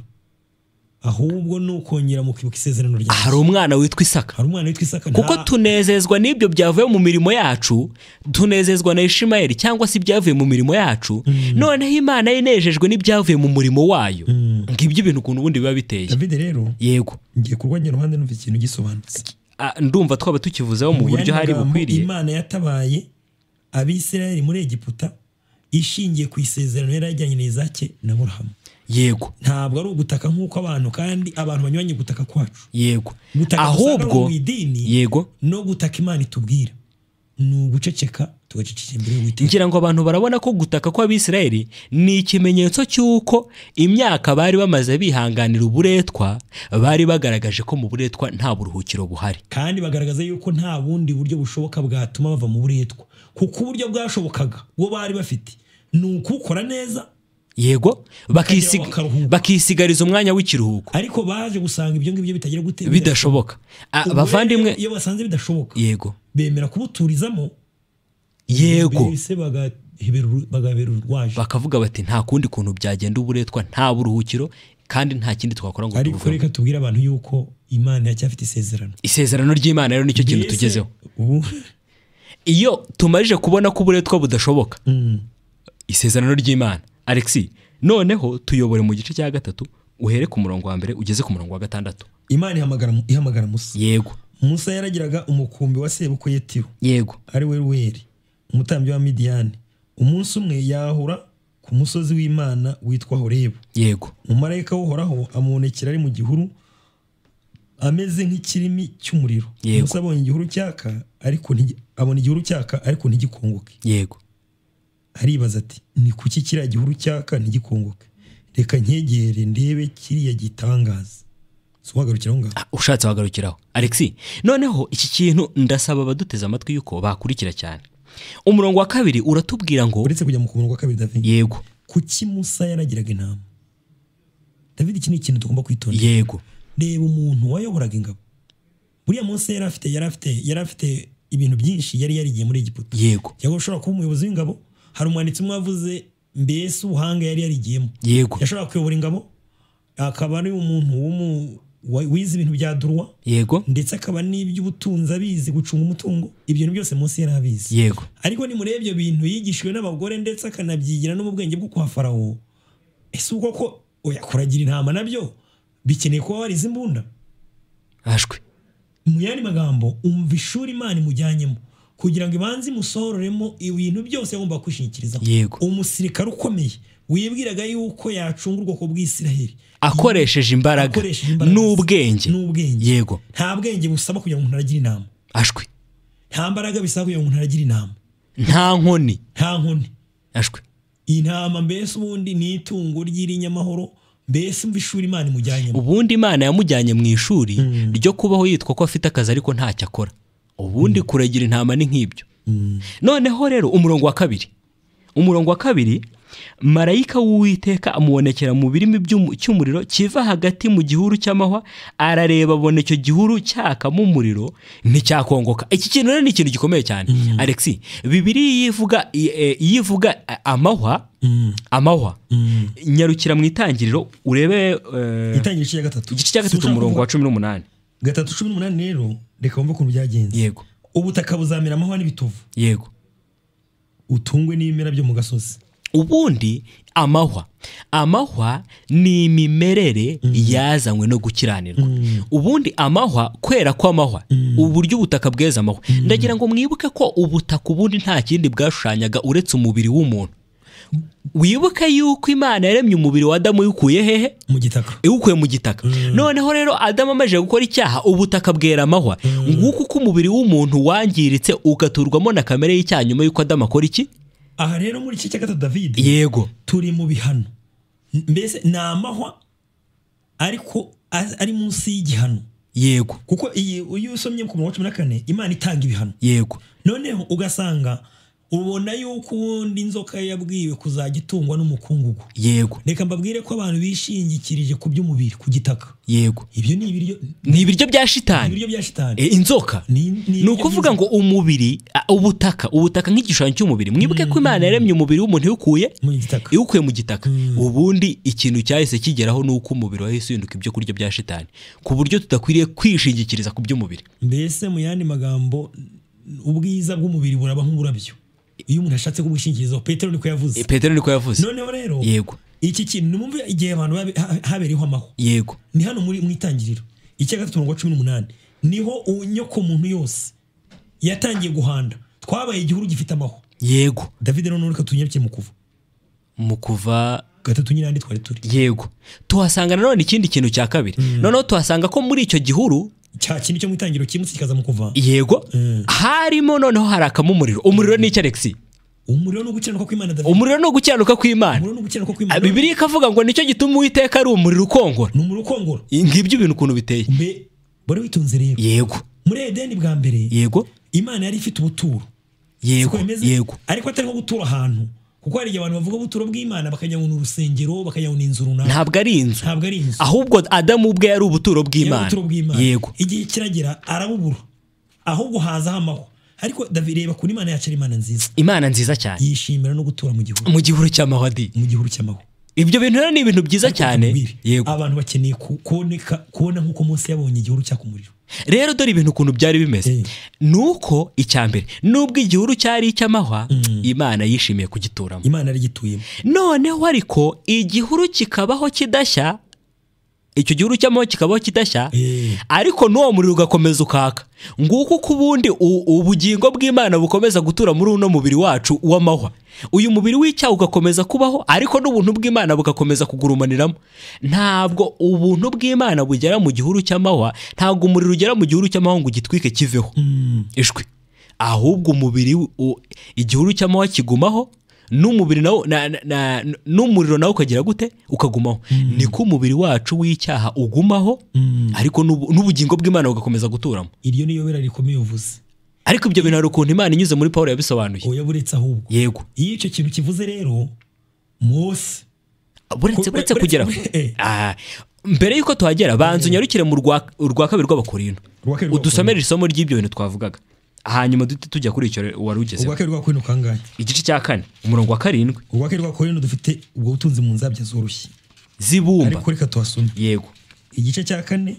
ahubwo nukongera mu kwibuka isezerano ryawe. Hari umwana witwa Isaka. Hari umwana witwa Isaka. Kuko tunezezwa n'ibyo byavuye mu mirimo yacu, tunezezwa na Ishimayeli cyangwa se ibyavuye mu mirimo yacu. Noneho Imana inejejwe n'ibyavuye mu murimo wayo. Ngibyo ibintu ukuntu ubundi biba biteye. David rero, yego, ngiye kurwanya ruhande numva ikintu gisobanutse. Ndumva twaba tukivuzeho mu buryo hari bukwiriye. Imana yatabaye Abisirayeli muri Egiputa ishingiye ku isezerano yari yajyanye na Isake na Aburahamu. Yego. Ntabwo ari ugutaka nk'uko abantu kandi abantu banyuranye gutaka kwacu. Yego. Ahubwo yego no gutaka Imana itubwira ni uguceceka tugaceceka imbere y'Uwiteka. Ngira ngo abantu barabona ko gutaka kw'Abisirayeli ni ikimenyetso cy'uko imyaka bari bamaze bihanganira uburetwa bari bagaragaje ko mu buretwa nta buruhukiro buhari. Kandi bagaragaza yuko nta bundi buryo bushoboka bwatuma bava mu buretwa, kuko uburyo bwashobokaga bwo bari bafite ni ukukora neza. Yego, bakisigariza umwanya w'ikiruhuko. Ariko baje gusanga ibyo ngibyo bitagira gute, bidashoboka. Abavandimwe iyo basanze bidashoboka, yego, bemera kubuturizamo. Yego, bagahebera urwaje, bakavuga bati nta kundi kuntu byagenda uburetwa nta buruhukiro, Kandi nta kindi twakora ngo ariko reka tubwire abantu yuko Imana yacyafite isezerano. Isezerano ry'Imana rero nicyo kintu tugezeho. Iyo tumarije kubona ko uburetwa budashoboka, isezerano ry'Imana. Alexi, noneho tuyobore mu gice cya 3 uhere ku murongo wa 1 ugeze ku murongo wa 6. Imana ihamagara Musa. Yego. Musa yaragiraga umukumbi wa sebukwe Yetiro. Yego. Ari we Ruweli, umutambyi wa Midiyani. Umunsi umwe yahura ku musozi w'Imana witwa Horebu. Yego. Umumarayika w'Uhoraho amubonekera ari mu gihuru ameze nk'ikirimi cy'umuriro. Musa abonye igihuru cyaka ariko abona igihuru cyaka ariko ntigikongoke. Yego. Aribaza ati ni kuki kiriya gihuru cyaka ntigikongoke? Reka nkegere ndebe kiriya gitangaza. Wagarukiraho ngaho. Ushatse wagarukiraho. Alexi, noneho iki kintu ndasaba abaduteze amatwi yuko bakurikira cyane. Umurongo wa 2 uratubwira ngo uretse kujya mu murongo wa 2 David. Yego. Kuki Musa yaragiraga intama? David, iki ni ikintu tugomba kwitonda. Yego. Reba umuntu wayoboraga ingabo. Buriya Musa yari afite ibintu byinshi yari yarigiye muri Egiputa. Yego. Yego, ushobora kuba umuyobozi w'ingabo. Hari umwanditsi umwe wavuze mbese ubuhanga yari yarigiyemo. Yego. Yashobora kuyobora ingabo, akaba ari umuntu wize ibintu bya droit. Yego. Ndetse akaba n'iby'ubutunzi abizi, gucunga umutungo, ibyo byose Musa yari abizi. Yego. Ariko nimurebye ibintu yigishijwe n'abagore ndetse akanabyigira no mu bwenge bwo kwa Farawo, ese ubwo ko oya kuragira intama nabyo bikeneye kuba warize imbunda? Ashwe. Mu yandi magambo, umva ishuri Imana imujyanyemo kugira ngo ibanze imusororemo ibintu byose agomba kwishingikirizaho. Yego. Umusirikare ukomeye wibwiraga yuko yacunga ubwoko bw'Isiraheli akoresheje imbaraga n'ubwenge. Yego. Nta bwenge busaba kugira ngo umuntu aragire inama. Ashwe. Nta mbaraga bisaba kugira ngo umuntu aragire inama. Nta nkoni. Nta nkoni. Ashwe. Intama mbese ubundi ni itungo ry'irinyamahoro, mbese umva ishuri Imana imujyanyemo. Ubundi Imana yamujyanye mu ishuri ryo kubaho yitwa ko afite akazi ariko ntacyo akora. Ubundi kuragira intama ni nk'ibyo. Noneho rero umurongo wa 2. Umurongo wa 2, marayika w'Uwiteka amubonekera mu birimi cy'umuriro kiva hagati mu gihuru cy'amahwa, arareba abona icyo gihuru cyakamo umuriro nticyakongoka. Iki kintu rero ni ikintu gikomeye cyane. Alexi, Bibiliya yivuga amahwa, amahwa. Nyarukira mu itangiriro urebe itangiriro cya 3. Igice cya 3 umurongo wa 18. 3:18 rero reka wumve ukuntu byagenze. Yego. Ubutaka buzamera amahwa n'ibitovu. Yego. Utungwe n'ibimera byo mu gasozi. Ubundi amahwa ni imimerere yazanywe no gukiranirwa. Ubundi amahwa, kwera kw'amahwa, uburyo ubutaka bweza amahwa. Ndagira ngo mwibuke ko ubutaka ubundi nta kindi bwashushanyaga uretse umubiri w'umuntu. Wibuke yuko Imana yaremye umubiri wa Adamu yukuye hehe? Mu gitaka. Iwukuye mu gitaka. Noneho rero Adamu amaze gukora icyaha, ubutaka bwera amahwa. Nguko uko umubiri w'umuntu wangiritse ugaturwamo na kamere y'icyaha nyuma yuko Adamu akora iki? Aha rero muri iki cya 3 David. Yego. Turi mu bihano. Mbese ni amahwa ariko ari munsi y'igihano. Yego. Kuko iyo usomye ku murongo wa 14 Imana itanga ibihano. Yego. Noneho ugasanga ubona yuko ubundi inzoka yabwiwe kuzajya itungwa n'umukungugu. Yego. Reka mbabwire ko abantu bishingikirije ku by'umubiri, ku gitaka. Yego. Ibyo ni ibiryo, ni ibiryo bya shitani. Ibiryo bya shitani. Inzoka. Ni ukuvuga ngo umubiri, ubutaka nk'igishushanyo cy'umubiri. Mwibuke ko Imana yaremye umubiri w'umuntu iwukuye mu gitaka. Iwukuye mu gitaka. Ubundi ikintu cyahise kigeraho nuko umubiri wahise uhinduka ibyo kurya bya shitani, ku buryo tudakwiriye kwishingikiriza ku by'umubiri. Mbese mu yandi magambo, ubwiza bw'umubiri buraba nk'uburabyo. Iyo umuntu ashatse kubwishingikirizaho, Petero niko yavuze. Petero niko yavuze. Noneho rero, yego, iki kintu numve igihe abantu habereyeho amahwa. Yego. Ni hano muri mu itangiriro icya 3 umurongo wa 18 niho unyoko muntu yose yatangiye guhanda. Twabaye igihuru gifite amahwa. Yego. David none reka tunyarukiye mu kuva. Mu kuva 3 nyine andi twari turi. Yego. Tuhasanga nanone ikindi kintu cya kabiri. Noneho tuhasanga ko muri icyo gihuru cya kintu cyo mu itangiriro kimutse kikaza mu kuva. Yego. Harimo noneho harakamo umuriro. Umuriro ni iki, Alexi? Umuriro no gukiranuka kw'Imana David. Umuriro no gukiranuka kw'Imana. Umuriro no gukiranuka kw'Imana. Bibiliya ikavuga ngo nicyo gituma Uwiteka ari umuriro ukongora. Ni umuriro ukongora. Ngibyo ibintu ukuntu biteye. Mbe bari witonze rero. Yego. Muri Edeni bwa mbere. Yego. Imana yari ifite ubuturo. Yego. Yego. Ariko atari nko gutura ahantu. Kuko hari abantu bavuga ubuturo bw'Imana bakajya mu rusengero, bakajya mu inzu runaka. Ntabwo ari inzu. Ntabwo ari inzu. Ahubwo Adamu ubwe yari ubuturo bw'Imana. Ubuturo bw'Imana. Yego. Igihe kiragera arabubura. Ahubwo haza amahwa. Ariko David reba kuri Imana yacu ari Imana nziza. Imana nziza cyane. Yishimira no gutura mu gihuru. Mu gihuru cy'amahwa di. Mu gihuru cy'amahwa. Ibyo bintu rero ni ibintu byiza cyane. Yego. Abantu bakeneye kubona nk'uko Mose yabonye igihuru cyaka umuriro. Rero dore ibintu ukuntu byari bimeze. Nuko icyambere, nubwo igihuru cyari icy'amahwa, Imana yishimiye kugituramo. Imana yari igituyemo. Noneho ariko igihuru kikabaho kidashya, icyo gihuru cy'amahwa kikabaho kidashya, ariko n'uwo muriro ugakomeza ukaka. Nguko uko ubundi ubugingo bw'Imana bukomeza gutura muri uno mubiri wacu w'amahwa. Uyu mubiri w'icyaha ugakomeza kubaho, ariko n'ubuntu bw'Imana bugakomeza kugurumaniramo. Ntabwo ubuntu bw'Imana bugera mu gihuru cy'amahwa, ntabwo umuriro ugera mu gihuru cy'amahwa ngo ugitwike kiveho. Ishwi. Ahubwo umubiri igihuru cy'amahwa kigumaho, n'umubiri nawo n'umuriro nawo ukagira gute? Ukagumaho. Niko umubiri wacu w'icyaha ugumaho, ariko n'ubugingo bw'Imana bugakomeza guturamo. Iryo niyo bera rikomeye uvuze. Ariko ibyo bintu hari ukuntu Imana inyuze muri Paulo yabisobanuye. Oya, buretse ahubwo. Yego. Iyo icyo kintu kivuze rero Mose buretse kugera mbere yuko tuhagera, banza unyarukire mu rwa kabiri rw'Abakorinto. Udusomere isomo ry'ibyo bintu twavugaga. Hanyuma duhite tujya kuri icyo wari ugezeho. Urwa kabiri rw'Abakorinto kangahe? Igice cya 4, umurongo wa 7. Urwa kabiri rw'Abakorinto dufite ubwo butunzi mu nzabya zoroshye zibumba. Ariko reka tuhasome. Yego. Igice cya 4,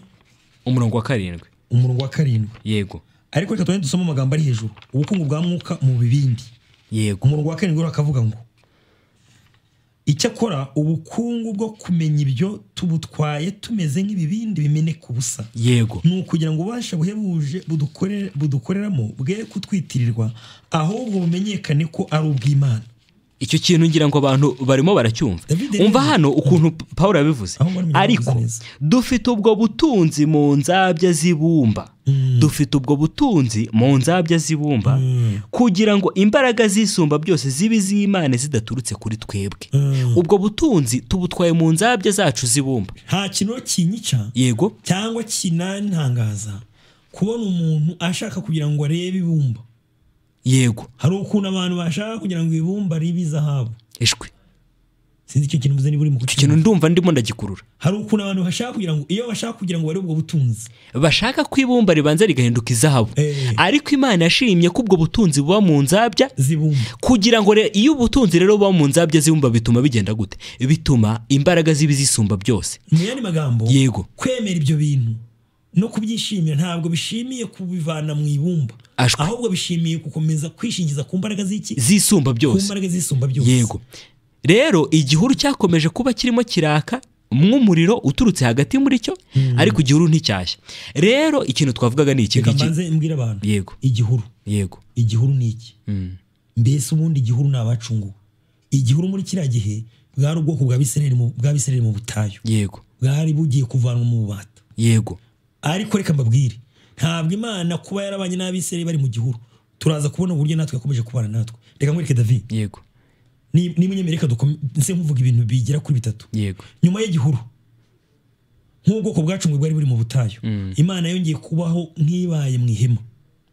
umurongo wa 7. Umurongo wa 7. Yego. Ariko reka tugende dusome amagambo ari hejuru. Ubukungu bwa mwuka mu bibindi. Yego. Umurongo wa 7 urakavuga ngo icyakora ubukungu bwo kumenya ibyo tubutwaye tumeze nk'ibibindi bimeneka ubusa. Yego. Ni ukugira ngo ubasha buhebuje budukoreramo bwe kutwitirirwa, ahubwo bumenyekane ko ari ubw'Imana. Icyo kintu ngira ngo abantu barimo baracyumva. Umva hano ukuntu Paulo yabivuze. Ariko dufite ubwo butunzi mu nzabya zibumba. Dufite ubwo butunzi mu nzabya zibumba kugira ngo imbaraga zisumba byose zibe iz'Imana zidaturutse kuri twebwe. Ubwo butunzi tubutwaye mu nzabya zacu zibumba. Nta kintu kinyica. Yego. Cyangwa kinantangaza kubona umuntu ashaka kugira ngo arebe ibumba. Yego. Hari ukuntu abantu bashaka kugira ngo ibumba ribe izahabu. Ishwi. Sinzi icyo kintu mvuze niba uri mu kucyumva. Icyo kintu ndumva ndimo ndagikurura. Hari ukuntu abantu bashaka kugira ngo iyo bashaka kugira ngo barebe ubwo butunzi, bashaka ko ibumba ribanza rigahinduka izahabu. Ariko Imana yashimye ko ubwo butunzi buba mu nzabya zibumba. Kugira ngo iyo ubutunzi rero buba mu nzabya zibumba bituma bigenda gute? Bituma imbaraga zibe zisumba byose. Mu yandi magambo, yego, kwemera ibyo bintu no kubyishimira ntabwo bishimiye kubivana mu ibumba, ahubwo bishimiye gukomeza kwishingiza ku mbaraga z'iki? Zisumba byose. Ku mbaraga zisumba byose. Yego. Rero igihuru cyakomeje kuba kirimo kiraka mw'umuriro uturutse hagati muri cyo, ariko igihuru nticyashya. Rero ikintu twavugaga ni iki ngiki. Mbanze mbwira abantu. Yego. Igihuru. Yego. Igihuru ni iki? Mbese ubundi igihuru ni abacunguwe. Igihuru muri kiriya gihe bwari ubwoko bwa Bisirayeli mu butayu. Yego. Bwari bugiye kuvanwa mu bubata. Yego. Ariko reka mbabwire, ntabwo Imana kuba yarabanye n'Abisirayeli bari mu gihuru, turaza kubona uburyo natwe yakomeje kubana natwe. Reka nkwereke David. Yego. Ni munyemereka nse nkuvuga ibintu bigera kuri bitatu. Yego. Nyuma y'igihuru nk'ubwoko bwacunguwe bwari buri mu butayu, Imana yongeye kubaho nk'ibaye mu ihema.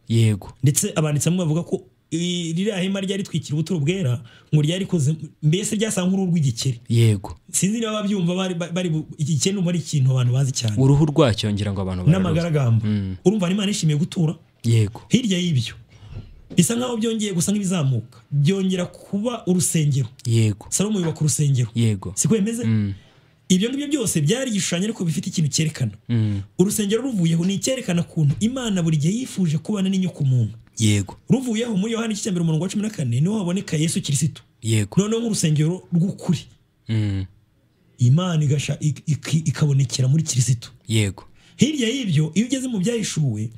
Yego. Ndetse abanditsi bamwe bavuga ko ririya hema ryari ritwikira ubuturo bwera, ngo ryari rikoze mbese ryasa nk'uruhu rw'igikeri. Yego. Sinzi niba babyumva bari igikeri numva ari ikintu abantu bazi cyane. Uruhu rwacyo ngira ngo abantu bararuzi. N'amagaragamba. Urumva Imana yishimiye gutura. Yego. Hirya y'ibyo bisa nkaho byongeye gusa nk'ibizamuka, byongera kuba urusengero. Yego. Salomo yubaka urusengero. Yego. Siko bimeze? Ibyo ngibyo byose byari igishushanyo ariko bifite ikintu cyerekana. Urusengero ruvuyeho ni icyerekana kuntu Imana buri gihe yifuje kubana n'inyoko muntu. Yego. Ruvuyeho muri Yohana igice cya 1 umurongo wa 14 niho haboneka Yesu Kristo. Yego. Noneho nk'urusengero rw'ukuri. Imana igasha ikabonekera muri Kristo. Yego. Hirya y'ibyo iyo ugeze mu byahishuwe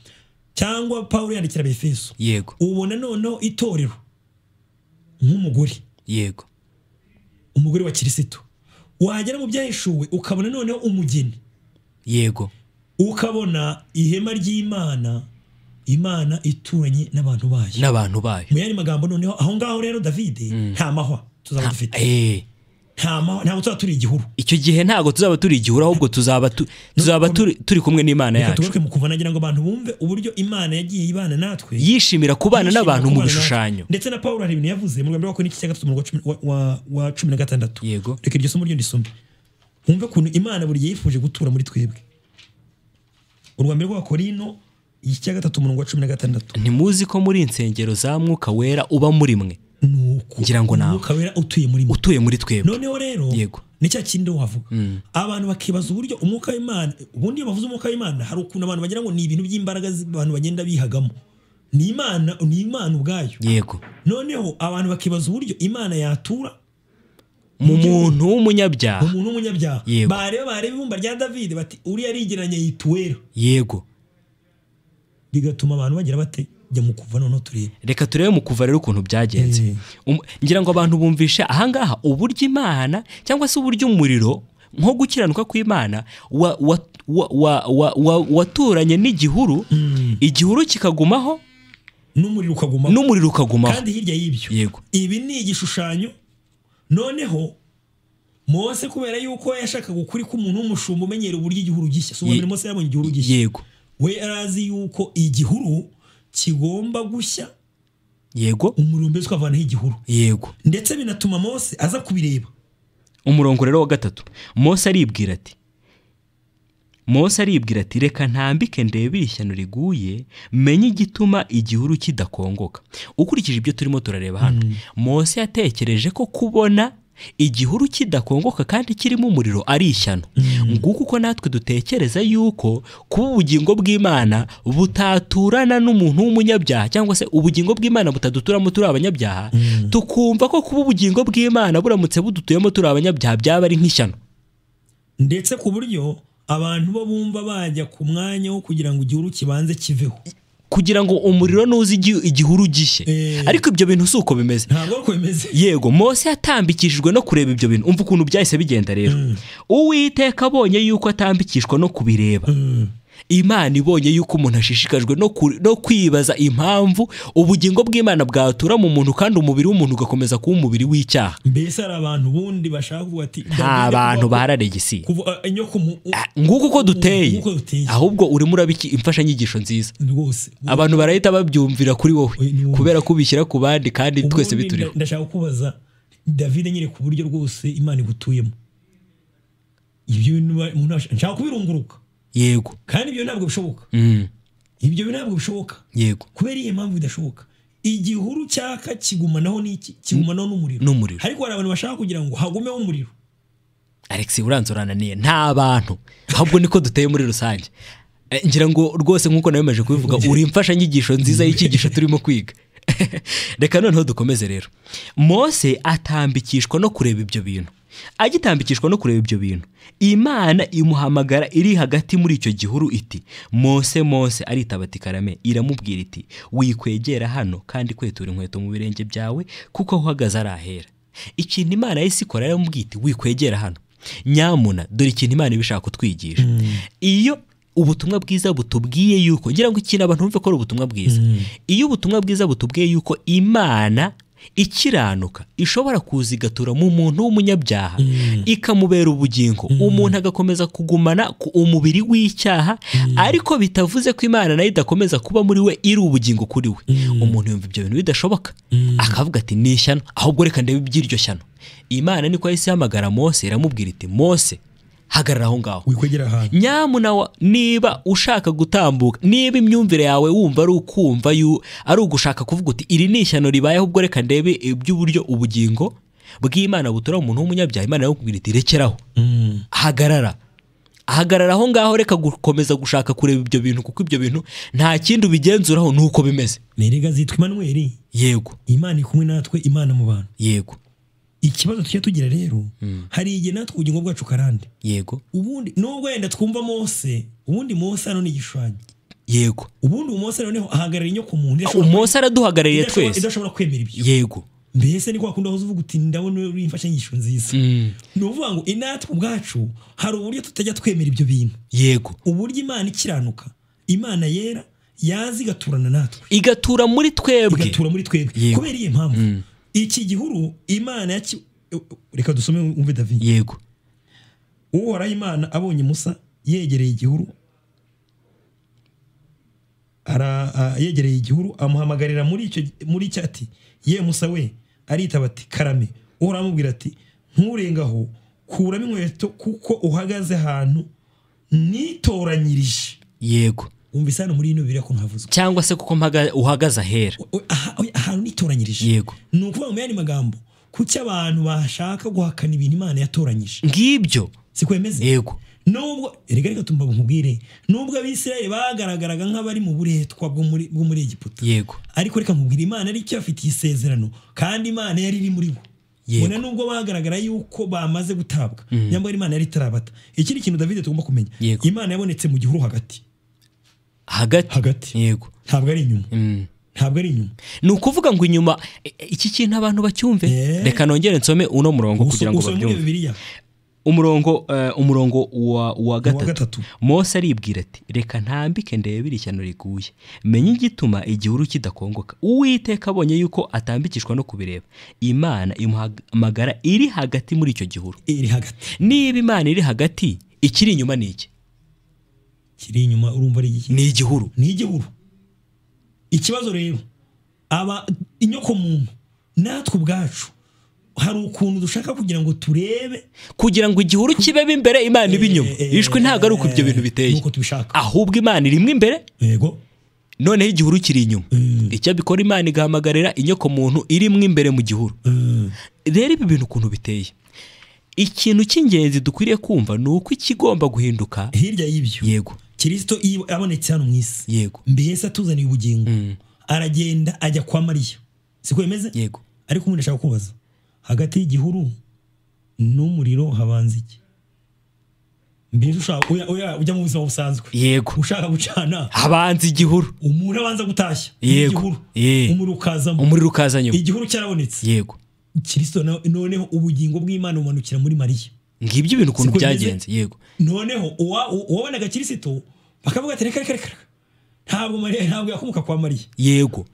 cyangwa Paulo yandikira Abefeso, yego, ubona noneho itorero nk'umugore. Yego. Umugore wa Kristo. Wagera mu byahishuwe ukabona noneho umugeni. Yego. Ukabona ihema ry'Imana, Imana ituranye n'abantu bayo. N'abantu bayo. Mu yandi magambo noneho aho ngaho rero David nta mahwa tuzaba dufite. Nta mahwa, ntabwo tuzaba turi igihuru. Icyo gihe ntabwo tuzaba turi igihuru, ahubwo tuzaba turi kumwe n'Imana yacu. Tugaruke mu kuva nagira ngo abantu bumve uburyo Imana yagiye ibana natwe, yishimira kubana n'abantu mu bishushanyo. Ndetse na Paulo hari ibintu yavuze mu rwanda rwa cya 3 umurongo wa 16. Yego. Reka iryo somo ryo ndisome. Wumve ukuntu Imana buri gihe yifuje gutura muri twebwe. Urwa mbere rwa Korinto igice cya 3 umurongo wa 16. Ntimuzi ko muri insengero za Mwuka Wera uba muri mwe? Nuko ngira ngo nawe Mwuka Wera utuye muri mwe, utuye muri twebwe. Noneho rero yego, Ni cya kindi wavuga. Abantu bakibaza uburyo umwuka w'Imana, ubundi iyo bavuze umwuka w'Imana hari ukuntu abantu bagira ngo ni ibintu by'imbaraga abantu bagenda bihagamo. Ni Imana, ni Imana ubwayo. Yego. Noneho abantu bakibaza uburyo Imana yatura mu muntu w'umunyabyaha. Mu muntu w'umunyabyaha. Bareba ibumba rya David bati uri yarigeranye yituwera. Yego. Bigatuma abantu bagira bate jya mu kuva noneho turebe. Reka turebe mu kuva rero ukuntu byagenze. Ngira ngo abantu bumvishe ahangaha uburyo Imana cyangwa se uburyo umuriro nko gukiranuka kw'Imana waturanye n'igihuru, igihuru kikagumaho n'umuriro ukagumaho. N'umuriro ukagumaho. Kandi hirya y'ibyo. Yego. Ibi ni igishushanyo. Noneho Mose kubera yuko yashakaga ukuri k'umuntu w'umushumba umenyera uburyo igihuru gishya. So Mose yabonye igihuru gishya. Yego. We arazi yuko igihuru kigomba gushya. Yego. Umuriro mbese ukavanaho igihuru. Yego. Ndetse binatuma Mose aza kubireba. Umurongo rero wa 3. Mose aribwira ati reka ntambike ndebe ishyano riguye menye igituma igihuru kidakongoka. Ukurikije ibyo turimo turareba hano, Mose yatekereje ko kubona igihuru kidakongoka kandi kirimo umuriro ari ishyano. Nguko uko natwe dutekereza yuko kuba ubugingo bw'Imana butaturana n'umuntu w'umunyabyaha cyangwa se ubugingo bw'Imana butaduturamo turi abanyabyaha, tukumva ko kuba ubugingo bw'Imana buramutse budutuyemo turi abanyabyaha byaba ari nk'ishyano. Ndetse ku buryo abantu bo bumva bajya ku mwanya wo kugira ngo igihuru kibanze kiveho, kugira ngo umuriro nuzi igihuru gishye. Ariko ibyo bintu si uko bimeze. Ntabwo uko bimeze. Yego, Mose yatambikishijwe no kureba ibyo bintu. Umva ukuntu byahise bigenda rero. Uwiteka abonye yuko atambikishwa no kubireba. Imana ibonye yuko umuntu ashishikajwe no kwibaza impamvu ubugingo bw'Imana bwatura mu muntu kandi umubiri w'umuntu ugakomeza kuba umubiri w'icyaha. Mbese ari abantu bundi bashaka kuvuga ati nta bantu bararegisi. Nguko uko duteye. Ahubwo urimo urabiki imfashanyigisho nziza. Rwose. Abantu barahita babyumvira kuri wowe kubera kubishyira ku bandi kandi twese bituriho. Ndashaka kubaza David nyire ku buryo rwose Imana igutuyemo. Ibyo bintu nshaka kubirunguruka. Yego. Kandi ibyo ntabwo bishoboka. Ibyo ntabwo bishoboka. Yego. Kubera iyi mpamvu bidashoboka. Igihuru cyaka kigumanaho n'iki? Kigumanaho n'umuriro. Ariko hari abantu bashaka kugira ngo hagumeho umuriro. Alex uranzorananiye nta bantu. Ahubwo niko duteye muri rusange. Ngira ngo rwose nkuko nabemeje kubivuga uri imfashanyigisho nziza y'icyigisho turimo kwiga. Reka noneho dukomeze rero. Mose atambikishwa no kureba ibyo bintu. Agitambikishwa no kureba ibyo bintu, Imana imuhamagara iri hagati muri icyo gihuru iti Mose, Mose. Aritaba ati karame. Iramubwira iti wikwegera hano kandi kwetura inkweto mu birenge byawe kuko uhagaze ari ahera. Ikintu Imana yahise ikora yaramubwiye iti wikwegera hano. Nyamuna dore ikintu Imana ibishaka kutwigisha. Iyo ubutumwa bwiza butubwiye yuko, ngira ngo ikintu abantu bumve ko ari ubutumwa bwiza. Iyo ubutumwa bwiza butubwiye yuko Imana ikiranuka ishobora kuzigatura mu muntu w'umunyabyaha ikamubera ubugingo, umuntu agakomeza kugumana ku umubiri w'icyaha, ariko bitavuze ko Imana nayo idakomeza kuba muri we iri ubugingo kuri we. Umuntu yumva ibyo bintu bidashoboka akavuga ati ni ishyano, ahubwo reka ndebe iby'iryo shyano. Imana niko yahise ihamagara Mose iramubwira iti Mose hagarara aho ngaho, wikwegera ahantu. Nyamuna niba ushaka gutambuka, niba imyumvire yawe wumva ari ukumva ari ugushaka kuvuga uti iri ni ishyano ribaye, ahubwo reka ndebe iby'uburyo ubugingo bw'Imana butura umuntu w'umunyabyaha, Imana yakubwira iti rekeraho, hagarara, hagarara aho ngaho, reka gukomeza gushaka kureba ibyo bintu kuko ibyo bintu nta kindi ubigenzuraho nuko bimeze. Nerega zitwa Emmanuel. Yego. Imana ikumwe natwe, Imana mu bantu. Yego. Ikibazo tujya tugira rero, hari igihe natwe ubugingo bwacu karande. Yego. Ubundi nubwo yenda twumva Mose, ubundi Mose hano ni igishushanyo. Yego. Ubundi Mose noneho ahagarara inyoko muntu. Mose araduhagarariye twese. Idashobora kwemera ibyo. Yego. Mbese ni kwa kundi aho uvuga uti ndabona uri imfashanyigisho nziza. Ni uvuga ngo inatwe ubwacu hari uburyo tutajya twemera ibyo bintu. Yego. Uburyo Imana ikiranuka, Imana yera yazi igaturana natwe. Igatura muri twebwe. Igatura muri twebwe. Kubera iyi mpamvu. Iki gihuru Imana reka dusome umve David. Yego. Uhoraho Imana abonye Musa yegereye igihuru, yegereye igihuru amuhamagarira muri icyo ati ye Musa we. Aritaba ati karame. Uhoraho amubwira ati nturengaho, kuramo inkweto kuko uhagaze ahantu nitoranyirije. Yego. Umvise hano muri ino bibiri ko ntavuzwe. Cyangwa se kuko uhagaze ahera. Ahantu nitoranyirije. Yego. Ni ukuvuga mu yandi magambo, Kuki abantu bashaka guhakana ibintu Imana yatoranyije? Ngibyo sikwemeze. Yego. Nubwo erega reka tumba nkubwire, nubwo Abisirayeli bagaragaraga nk'abari mu buretwa bwo muri Egiputa, yego, ariko reka nkubwire, Imana ari cyo afitiye isezerano kandi Imana yari iri muri bo. Mbona nubwo bagaragara yuko bamaze gutabwa, nyamara Imana yari itarabata. Ikindi kintu David tugomba kumenya, Imana yabonetse mu gihuru hagati. Hagati. Yego. Ntabwo ari inyuma. Ntabwo ari inyuma. Ni ukuvuga ngo inyuma iki kintu abantu bacyumve. Reka nongere nsome uno murongo kugira ngo babyumve. Umurongo wa gatatu. Mose aribwira ati reka ntambike ndebe ishyano riguye, menye igituma igihuru kidakongoka. Uwiteka abonye yuko atambikishwa no kubireba, Imana imuhamagara iri hagati muri icyo gihuru. Iri hagati. Niba Imana iri hagati, ikiri inyuma ni iki? Kiri inyuma urumva ari iki? Ni igihuru. Ni igihuru. Ikibazo rero aba inyoko muntu natwe ubwacu hari ukuntu dushaka kugira ngo turebe, kugira ngo igihuru kibebe imbere Imana ibe inyuma. Ishwe ntabwo ari uko ibyo bintu biteye, nuko tubishaka, ahubwo Imana irimwe imbere, yego, noneho igihuru kiri inyuma. Icyo bikora, Imana igahamagarira inyoko muntu irimwe imbere mu gihuru. Rero ibi bintu ukuntu biteye, ikintu cy'ingenzi dukwiriye kumva ni uko ikigomba guhinduka hirya y'ibyo. Yego. Kristo iyo abonetse hano mu isi, yego, mbese atuzaniye ubugingo, aragenda ajya kwa Mariya, siko bimeze? Yego. Ariko umuntu ashaka kubaza, hagati y'igihuru n'umuriro habanza iki? Mbese ushaka ujya mu buzima busanzwe, yego, ushaka gucana, habanza igihuru. Umuntu abanza gutashya igihuru, umuriro ukazamo, umuriro ukaza nyuma, igihuru cyarabonetse. Yego. Kristo noneho ubugingo bw'Imana bumanukira muri Mariya. Ngibyo ibintu ukuntu byagenze. Yego. Noneho uwabonaga Kristo bakavuga ati reka reka reka, ntabwo Mariya, ntabwo yakomoka kwa Mariya. Yego.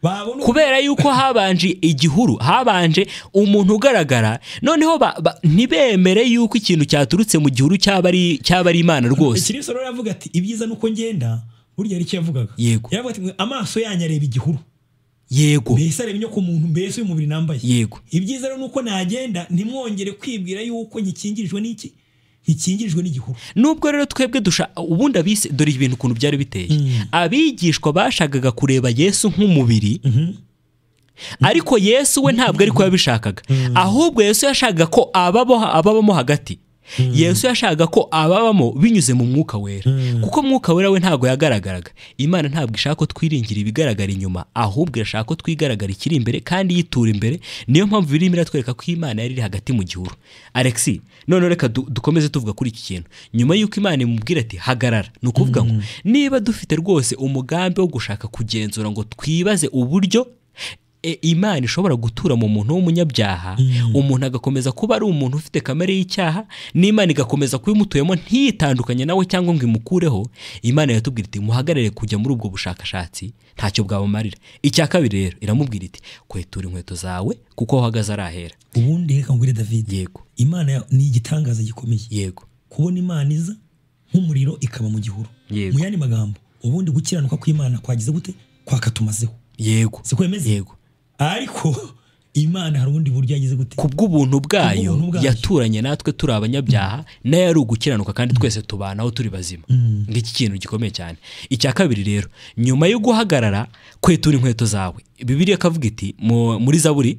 Kubera yuko habanje igihuru, habanje umuntu ugaragara, noneho ntibemere yuko ikintu cyaturutse mu gihuru cyaba ari Imana rwose. Kristo rero yavuga ati ibyiza nuko ngenda, burya ari cyo yavugaga. Yego. Yavuga ati amaso yanyu areba igihuru. Yego. Mbese areba inyoko muntu, mbese uyu mubiri nambaye. Yego. Ibyiza rero nuko nagenda ntimwongere kwibwira yuko nyikingirijwe n'iki? Ntikingirijwe n'igihuru. Nubwo rero twebwe ubundi abise, dore ibintu ukuntu byari biteye. Abigishwa bashakaga kureba Yesu nk'umubiri, ariko Yesu we ntabwo ariko yabishakaga. Ahubwo Yesu yashakaga ko ababamo hagati. Yesu yashakaga ko ababamo binyuze mu mwuka wera. Kuko mwuka wera we ntabwo yagaragaraga. Imana ntabwo ishaka ko twiringira ibigaragara inyuma, ahubwo irashaka ko twigaragara ikiri imbere kandi yitura imbere. Niyo mpamvu birimo iratwereka ko Imana yari iri hagati mu gihuru. Alexi, none reka dukomeze tuvuga kuri iki kintu. Nyuma y'uko Imana imubwira ati hagarara, ni ukuvuga ngo niba dufite rwose umugambi wo gushaka kugenzura ngo twibaze uburyo Imana ishobora gutura mu muntu w'umunyabyaha, umuntu agakomeza kuba ari umuntu ufite kamere y'icyaha, n'Imana igakomeza kubimutuyemo ntiyitandukanye nawe cyangwa ngo imukureho, Imana yatubwira iti muhagarare kujya muri ubwo bushakashatsi, ntacyo bwabamarira. Icya kabiri rero iramubwira iti kwetura inkweto zawe kuko uhagaze arahera. Ubundi reka ngwire David. Yego. Imana ni igitangaza gikomeye. Yego. Kubona Imana iza nk'umuriro ikaba mu gihuru. Mu yandi magambo, ubundi gukiranuka kw'Imana kwagize gute? Kwakatumazeho. Yego. Siko bimeze? Yego. Ariko Imana hari ubundi buryo yagize gute? Kubw'ubuntu bwayo yaturanye natwe turi abanyabyaha, nayo ari ugukiranuka kandi twese tubanaho turi bazima. Ngiki kintu gikomeye cyane. Icya kabiri rero, nyuma yo guhagarara kwetura inkweto zawe, Bibiliya ikavuga iti muri Zaburi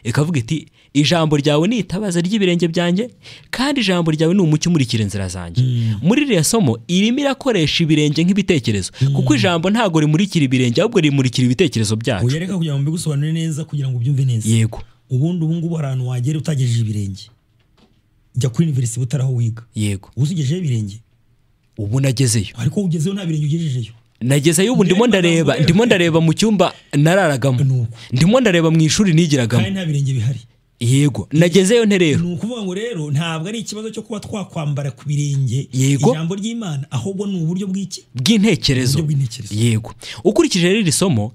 ikavuga iti ijambo ryawe ni itabaza ry'ibirenge byanjye, kandi ijambo ryawe ni umucyo umurikira inzira zanjye. Muri ririya somo irimo irakoresha ibirenge nk'ibitekerezo, kuko ijambo ntago rimurikira ibirenge ahubwo rimurikira ibitekerezo byacu. Oya, reka kugira ngo mbigusobanurire neza kugira ngo ubyumve neza. Yego. Ubundi ubu ngubu hari ahantu wagera utagejeje ibirenge. Jya kuri university utaraho wiga. Yego. Uzugejeje ibirenge. Ubu nagezeyo. Ariko ugezeyo nta birenge ugejejeyo. Nagezeyo ubu ndimo ndareba mu cyumba nararagamo. Ndimo ndareba mu ishuri nigiragamo. Kandi nta birenge bihari. Yego, nagezeyo nte rero. Ni ukuvuga ngo rero ntabwo ari ikibazo cyo kuba twakwambara ku birenge ijambo ry'Imana, ahubwo ni uburyo bw'iki? Bw'intekerezo. Yego. Ukurikije rero iri somo,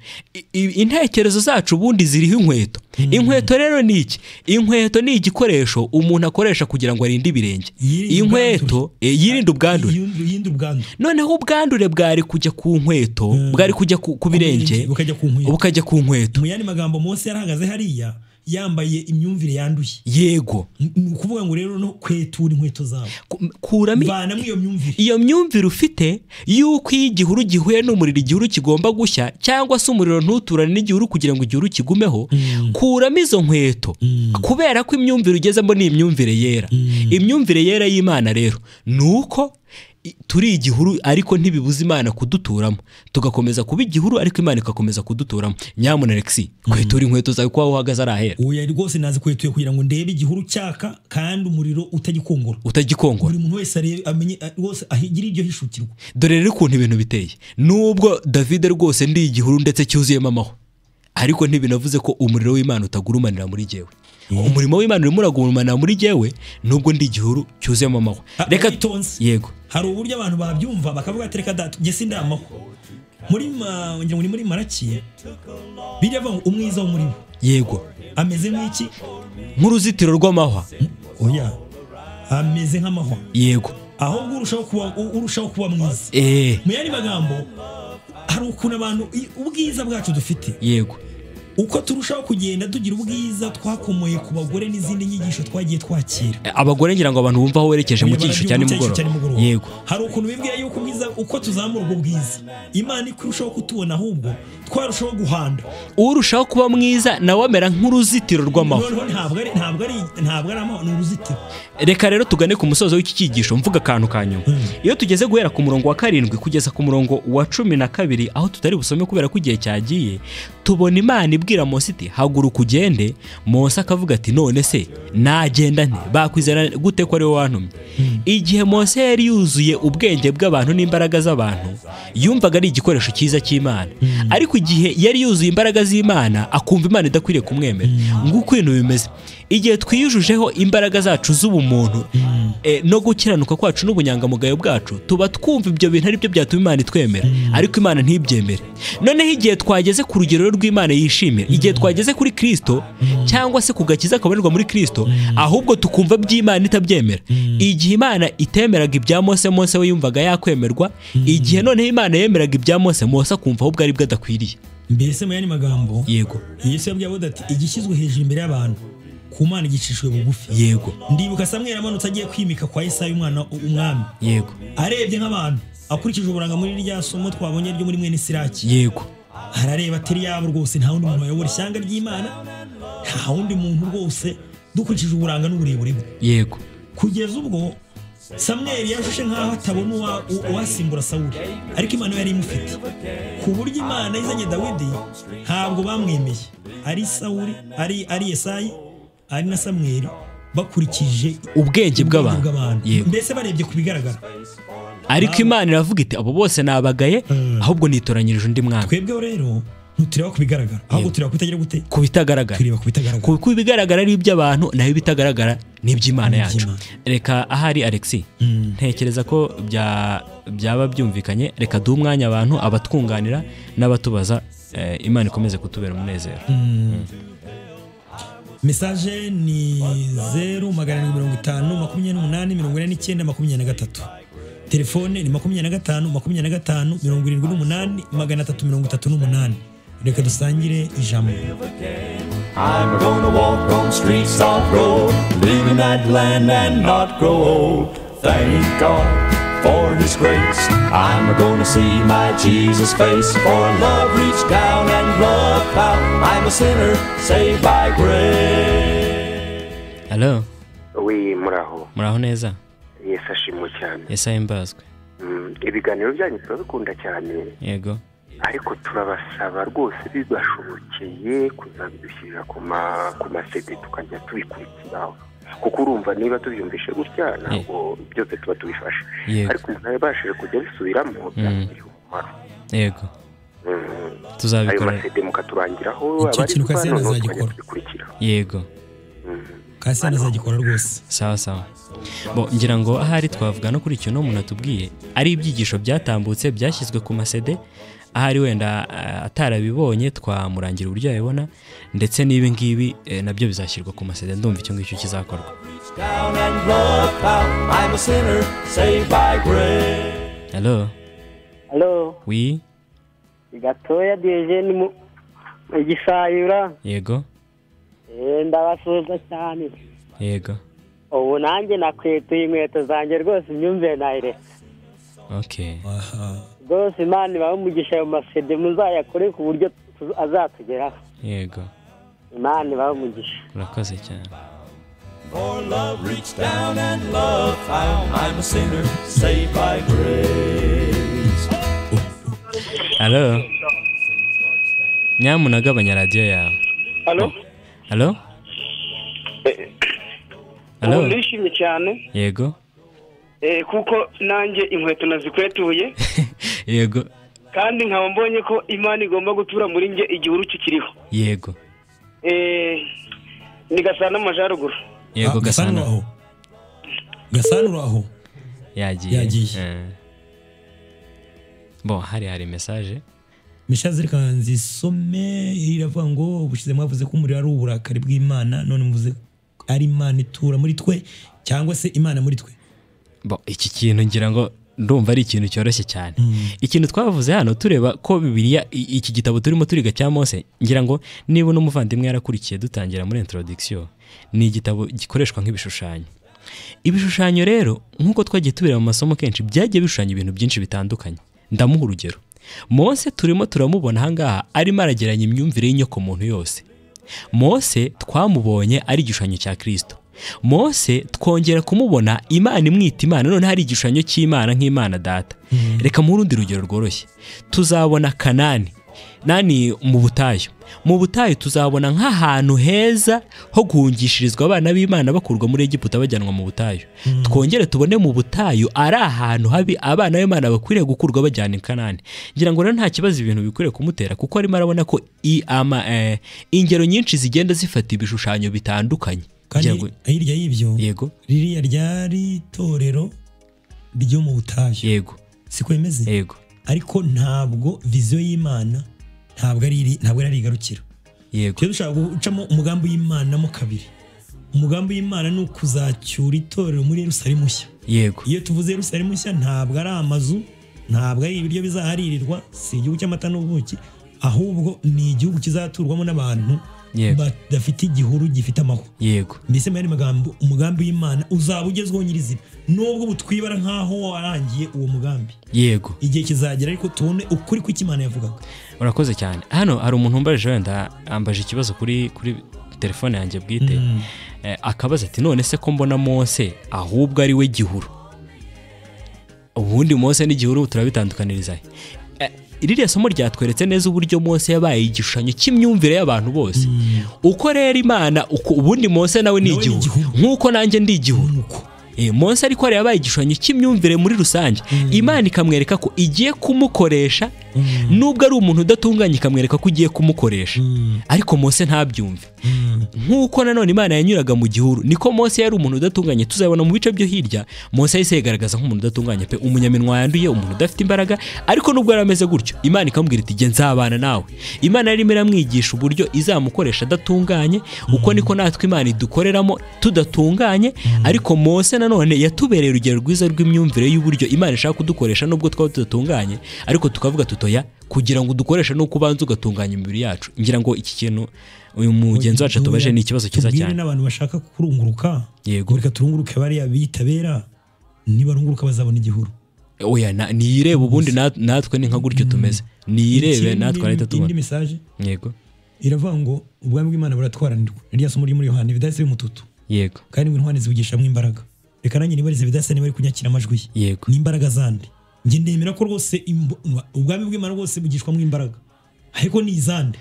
intekerezo zacu ubundi ziriho inkweto. Inkweto rero ni iki? Inkweto ni igikoresho umuntu akoresha kugira ngo arinde ibirenge. Inkweto yirinde ubwandure. Noneho ubwandure bwari kujya ku nkweto, bwari kujya ku birenge, bukajya ku nkweto. Mu yandi magambo, Mose yarahagaze hariya yambaye imyumvire yanduye. Yego. Ni ukuvuga ngo rero no kwetura inkweto zawe, kuramo vanamo iyo myumvire, iyo myumvire ufite yuko iyo igihuru gihuye n'umuriro igihuru kigomba gushya, cyangwa se umuriro ntuturane n'igihuru kugira ngo igihuru kigumeho. Kuramo izo nkweto, kubera ko imyumvire ugezemo ni imyumvire yera. Imyumvire yera y'Imana rero ni uko turi igihuru, ariko ntibibuza Imana kuduturamo, tugakomeza kuba igihuru ariko Imana igakomeza kuduturamo. Nyamuna Alexi, kwetura inkweto zawe kuko aho uhagaze ari ahera. Oya rwose nazikwetuye kugira ngo ndebe igihuru cyaka kandi umuriro utagikongora. Buri muntu wese arebe amenye rwose ahigire iryo hishukirwa. Dore rero ukuntu ibintu biteye. Nubwo David rwose ndi igihuru ndetse cyuzuyemo amahwa, ariko ntibinavuze ko umuriro w'Imana utagurumanira muri jyewe. Umurimo w'Imana urimo uragurumanira muri jyewe nubwo ndi igihuru cyuzuyemo amahwa. Reka itonze. Yego. Hari uburyo abantu babyumva bakavuga ati reka data njye sindamaho. Muri ngira ngo muri Maraki bijya bavuga umwiza wo muri bo. Yego. Ameze nk'iki? Nk'uruzitiro rw'amahwa. Oya. Ameze nk'amahwa. Yego. Ahubwo urushaho kuba mwiza. Mu yandi magambo hari ukuntu abantu ubwiza bwacu dufite. Yego. Uko turushaho kugenda tugira ubwiza twakomoye ku bagore n'izindi nyigisho twagiye twakira. Abagore ngira ngo abantu bumva aho werekeje mu cyigisho cya nimugoroba. Yego. Hari ukuntu bibwira yuko ubwiza uko tuzamura ubwo bwiza Imana ikurushaho kutubona, ahubwo twarushaho guhanda. Urushaho kuba mwiza nawe amera nk'uruzitiro rw'amahwa. Ntabwo ari amahwa, ni uruzitiro. Reka rero tugane ku musozo w'iki cyigisho mvuga akantu ka nyuma. Iyo tugeze guhera ku murongo wa 7 kugeza ku murongo wa 12 aho tutari busome kubera ko igihe cyagiye, tubona Imana ibwira Mose iti haguruka ugende. Mose akavuga ati none se nagenda nte? Bakwizera gute ko ari wowe wantumye? Igihe Mose yari yuzuye ubwenge bw'abantu n'imbaraga z'abantu, yumvaga ari igikoresho cyiza cy'Imana. Ariko igihe yari yuzuye imbaraga z'Imana akumva Imana idakwiriye kumwemera. Nguko ibintu bimeze. Igihe twiyujujeho imbaraga zacu z'ubumuntu no gukiranuka kwacu n'ubunyangamugayo bwacu, tuba twumva ibyo bintu ari byo byatuma Imana itwemera, ariko Imana ntibyemere. Noneho igihe twageze ku rugero rw'Imana yishimira, igihe twageze kuri Kristo cyangwa se ku gakiza kabonerwa muri Kristo, ahubwo tukumva by'Imana itabyemera. Igihe Imana itemeraga ibya Mose, Mose we yumvaga yakwemerwa. Igihe noneho Imana yemeraga ibya Mose, Mose akumva ahubwo ari bwo adakwiriye. Mbese mu yandi magambo, yego, Yesu yabwiye abo ati igishyizwe hejuru imbere y'abantu ku Mana gicishwe bugufi. Yego. Ndibuka Samweli amanutse agiye kwimika kwa Yesayi umwana umwami. Yego. Arebye nk'abantu akurikije uburanga muri rya somo twabonye ryo muri mwene Siraki. Yego. Arareba atari yabo rwose nta wundi muntu wayobora ishyanga ry'Imana, nta wundi muntu rwose dukurikije uburanga n'uburebure bwe. Yego. Kugeza ubwo Samweli yashushe nkaho atabona uwasimbura Sawuli, ariko Imana yari imufite. Ku buryo Imana izanye Dawidi ntabwo bamwemeye, ari Sawuli, ari Yesayi, ari na Samweli, bakurikije ubwenge bw'abantu. Mbese barebye ku bigaragara. Ariko Imana iravuga iti abo bose nabagaye, ahubwo nitoranyirije undi mwami. Twebwe rero ntutureba ku bigaragara, ahubwo tureba kutagira gute? Ku bitagaragara. Tureba ku bitagaragara. Kuko ibigaragara ari iby'abantu, naho ibitagaragara ni iby'Imana yacu. Reka ahari Alexi, ntekereza ko byaba byumvikanye. Reka duhe umwanya abantu abatwunganira n'abatubaza, Imana ikomeze kutubera umunezero. Message ni 0 750 28 49 23. Telefone ni 25 25 78 338. Reka dusangire ijambo. I'm gonna walk on streets of gold, live in that land and not grow old. Thank God for his grace. I'm gonna see my Jesus face. For love reached down and love out. I'm a sinner saved by grace. Hello. Oui, muraho. Muraho neza. Yesu ashimwe cyane. Yesu ahimbazwe. Ibiganiro byanyu turabikunda cyane. Yego. Ariko turabasaba rwose bibashobokeye kuzabidushyirira ku masede tukajya tubikurikiraho, kuko urumva niba tubyumvishe gutya ntabwo byose tuba tubifashe, ariko umuntu yabashije kujya bisubiramo byamugirira umumaro. Yego. Tuzabikora. Ayo masede mukaturangiraho abari tukajya tubikurikira. Yego. Kasi azagikora rwose. Sawa sawa. Bo ngira ngo ahari twavuga no kuri icyo no umuntu atubwiye ari ibyigisho byatambutse byashyizwe ku masede, ahari wenda atarabibonye twamurangira uburyo yabibona, ndetse n'ibi ngibi nabyo bizashyirwa ku masede. Ndumva icyo ngicyo kizakorwa. Hello. Hello. Oui. Gatoya Diogene mu Gisayura. Yego. Ndabasuhuza cyane. Yego. Ubu nanjye nakwetuye inkweto zanjye rwose imyumvire nayiretse. Okay. Rwose Imana ibahe umugisha, ayo masede muzayakore ku buryo azatugeraho. Yego. Imana ibahe umugisha. Urakoze cyane. For love reached down and love found I'm a sinner saved by grace. Hello. Nyamuna gabanya radio yawe. Hello. Hello. Hello. Ndishimye cyane. Yego. Kuko nanjye inkweto nazikwetuye. Yego. Kandi nkaba mbonye ko Imana igomba gutura muri nge igihuru kikiriho. Yego. Ni Gasana Majaruguru. Yego Gasana. Gasana uraho. Yagiye. Bon, hari message. Message reka nzisome iravuga ngo ubushize mwavuze ko umuriro ari uburakari bw'Imana, none muvuze ari Imana itura muri twe cyangwa se Imana muri twe. Bon, iki kintu ngira ngo ndumva ari ikintu cyoroshye cyane. Ikintu twavuze hano tureba ko Bibiliya iki gitabo turimo turiga cya Mose, ngira ngo niba n'umuvandimwe yarakurikiye dutangira muri introduction, ni igitabo gikoreshwa nk'ibishushanyo. Ibishushanyo rero nkuko twagiye tubira mu masomo kenshi byagiye bishushanya ibintu byinshi bitandukanye. Ndamuha urugero. Mose turimo turamubona ahangaha arimo arageranya imyumvire y'inyoko muntu yose. Mose twamubonye ari igishushanyo cya Kristo. Mose twongera kumubona Imana imwita Imana, none hari igishushanyo cy'Imana nk'Imana data. Reka mu rundi rugero rworoshye. Tuzabona Kanani nani mu butayu. Mu butayu tuzabona nk'ahantu heza ho guhungishirizwa abana b'Imana bakurwa muri Egiputa bajyanwa mu butayu. Twongere tubone mu butayu ari ahantu habi abana b'Imana bakwiriye gukurwa bajyana i Kanani. Ngira ngo rero nta kibazo ibintu bikwiriye kumutera, kuko arimo arabona ko ingero nyinshi zigenda zifata ibishushanyo bitandukanye. Kandi hirya y'ibyo, yego, ririya ryari itorero ryo mu butayu. Yego. Siko bimeze? Yego. Ariko ntabwo vision y'Imana ntabwo ari igarukira. Yego. Cyo dushaka gucamo umugambi w'Imana mo kabiri. Umugambi w'Imana ni ukuzacyura itorero muri Yerusalemu nshya. Yego. Iyo tuvuze Yerusalemu nshya ntabwo ari amazu, ntabwo ari ibiryo bizaharirirwa, si igihugu cy'amata n'ubuki, ahubwo ni igihugu kizaturwamo n'abantu badafite igihuru gifite amahwa. Yego. Mbese mu yandi magambo umugambi w'Imana uzaba ugezweho nyirizina, nubwo butwibara nkaho warangiye uwo mugambi. Yego. Igihe kizagera ariko tubone ukuri kw'Imana yavugaga. Urakoze cyane. Hano hari umuntu umbaje wenda ambaje ikibazo kuri telefone yanjye bwite. Akabaza ati none se ko mbona Mose ahubwo ari we gihuru. Ubundi Mose n'igihuru turabitandukaniriza. Ririya somo ryatweretse neza uburyo Mose yabaye igishushanyo cy'imyumvire y'abantu bose. Uko rero Imana ubundi Mose nawe ni igihuru nkuko nanjye ndi igihuru. Mose ariko yabaye igishushanyo cy'imyumvire muri rusange. Imana ikamwereka ko igiye kumukoresha, nubwo ari umuntu udatunganye ikamwereka ko igiye kumukoresha. Ariko Mose ntabyumve. Nkuko nanone Imana yanyuraga mu gihuru, niko Mose yari umuntu udatunganye. Tuzabona mu bice byo hirya Mose yahise yigaragaza nk'umuntu udatunganye pe, umunyaminwa yanduye, umuntu udafite imbaraga. Ariko nubwo yari ameze gutyo, Imana ikamubwira iti jye nzabana nawe. Imana yarimo iramwigisha uburyo izamukoresha adatunganye. Uko niko natwe Imana idukoreramo tudatunganye. Ariko Mose nanone yatubereye urugero rwiza rw'imyumvire y'uburyo Imana ishaka kudukoresha nubwo twaba tudatunganye, ariko tukavuga tutoya kugira ngo udukoreshe nuko ubanza ugatunganya imibiri yacu. Ngira ngo iki kintu uyu mugenzi wacu atubaje ni ikibazo cyiza cyane. Tubwire n'abantu bashaka kurunguruka. Yego. Reka turunguruke bariya bitabera, nibarunguruka bazabona igihuru. Oya, niyirebe ubundi natwe ni nka gutyo tumeze. Niyirebe natwe arahita tubona. Indi message. Yego. Iravuga ngo ubwami bw'Imana buratwaranirwa. Ririya somo riri muri Yohana bidahise bimututu. Yego. Kandi ngo intwari zibugishamwe imbaraga. Reka nanjye nibarize bidahise niba ari kunyakira amajwi ye. Yego. Ni imbaraga zande. Njye ndemera ko rwose ubwami bw'Imana rwose bugishwamwe imbaraga. Ariko ni izande.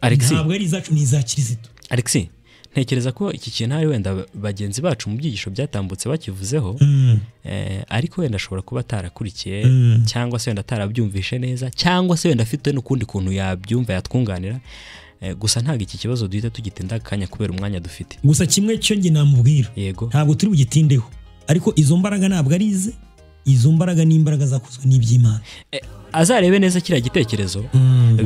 Alexi. Ntabwo ari izacu, ni iza Kristo. Alexi, ntekereza ko iki kintu hari wenda bagenzi bacu mu byigisho byatambutse bakivuzeho, ariko wenda ashobora kuba atarakurikiye, cyangwa se wenda atarabyumvishe neza, cyangwa se wenda afite n'ukundi kuntu yabyumva yatwunganira. Gusa ntabwo iki kibazo duhita tugitinda akanya kubera umwanya dufite. Gusa kimwe cyo nge namubwira. Yego. Ntabwo turi bugitindeho. Ariko izo mbaraga ntabwo ari ize, izo mbaraga ni imbaraga zakozwe n'iby'Imana. Azarebe neza kiriya gitekerezo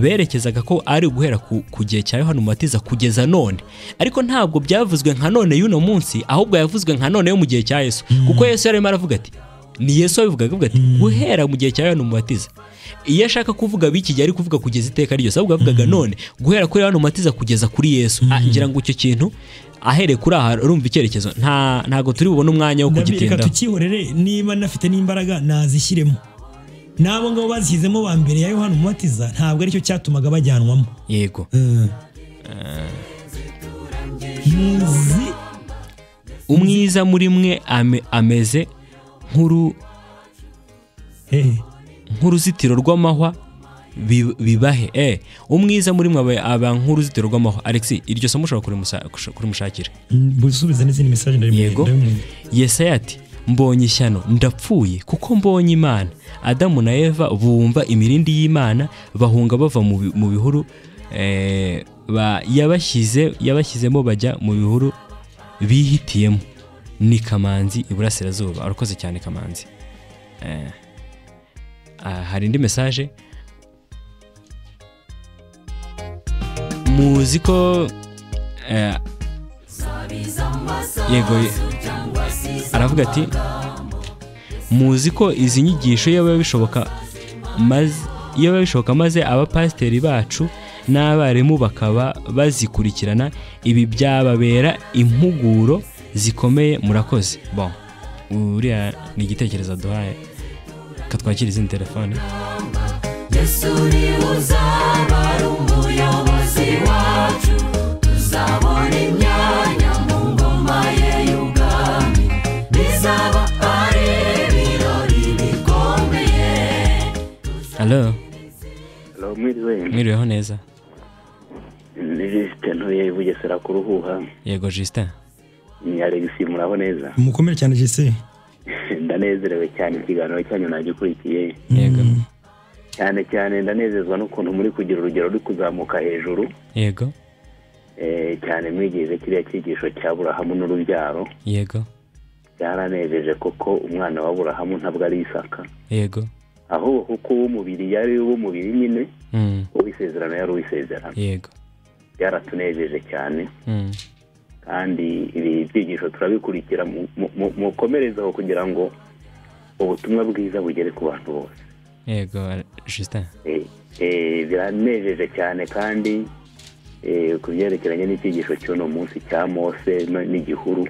berekezaga ko ari guhera ku gihe cya Yohana Umubatiza kugeza none, ariko ntabwo byavuzwe nka none y'uno munsi, ahubwo yavuzwe nka none yo mu gihe cya Yesu. Kuko Yesu yarimo aravuga ati Ni Yesu wabivugaga, avuga ati guhera mu gihe cya Yohana Umubatiza. Iyo ashaka kuvuga b'iki gihe ari kuvuga kugeza iteka ryose, ahubwo avugaga none guhera kuri Yohana Umubatiza kugeza kuri Yesu. Ngira ngo icyo kintu ahereye kuri aha urumva icyerekezo, ntago turi bubone umwanya wo kugitindaho. Reka tukihorere, niba nafite n'imbaraga nazishyiremo. Nabo ngabo bazishyizemo ba mbere ya Yohana Umubatiza ntabwo aricyo cyatumaga bajyanwamo. Yego. Umwiza muri mwe ameze nk'uruzitiro rw'amahwa bibahe. Umwiza muri mwe aba nk'uruzitiro rw'amahwa. Alex, iryo somo ushobora kurimushakira. Busubiza n'izindi message ndari. Yego. Yesaya ati mbonye ishyano ndapfuye kuko mbonye Imana. Adamu na Eva bumva imirindi y'Imana bahunga bava mu bihuru, yabashyizemo bajya mu bihuru bihitiyemo. Ni Kamanzi iburasirazuba. Arakoze cyane Kamanzi. Hari indi message muzi ko yego aravuga ati muzi ko izi nyigisho iyo bishoboka maze abapasiteri bacu n'abarimu bakaba bazikurikirana, ibi byababera impuguro zikomeye. Murakoze. Bon, uriya ni igitekerezo duhaye, katwakira izindi telefone. Yesu ni uzaba ari umuyobozi wacu, tuzabona imyanya mu ngoma ye y'ubwami, bizaba ari ibirori bikomeye. Allo. Allo, mwiriwe. Mwiriweho neza. Ni Justin ntuye Bugesera ku Ruhuha. Yego Justin. Ni Alex, muraho neza. Mukomere cyane Justin. Ndanezerewe cyane ikiganiro cyanyu nagikurikiye. Yego. Cyane cyane ndanezezwa n'ukuntu muri kugira urugero ruri kuzamuka hejuru. Yego. Cyane mwigeze kiriya cyigisho cya Aburahamu n'urubyaro. Yego. Byaranejeje koko umwana wa Aburahamu ntabwo ari Isaka. Yego. Aho kuko uw'umubiri yari uw'umubiri nyine, uw'isezerano yari uw'isezerano. Yego. Byaratunejeje cyane. Kandi ibi byigisho turabikurikira, mukomerezaho kugira ngo ubutumwa bwiza bugere ku bantu bose. Yego Justin. Biranejeje cyane kandi ku byerekeranye n'icyigisho cy'uno munsi cya Mose n'igihuru.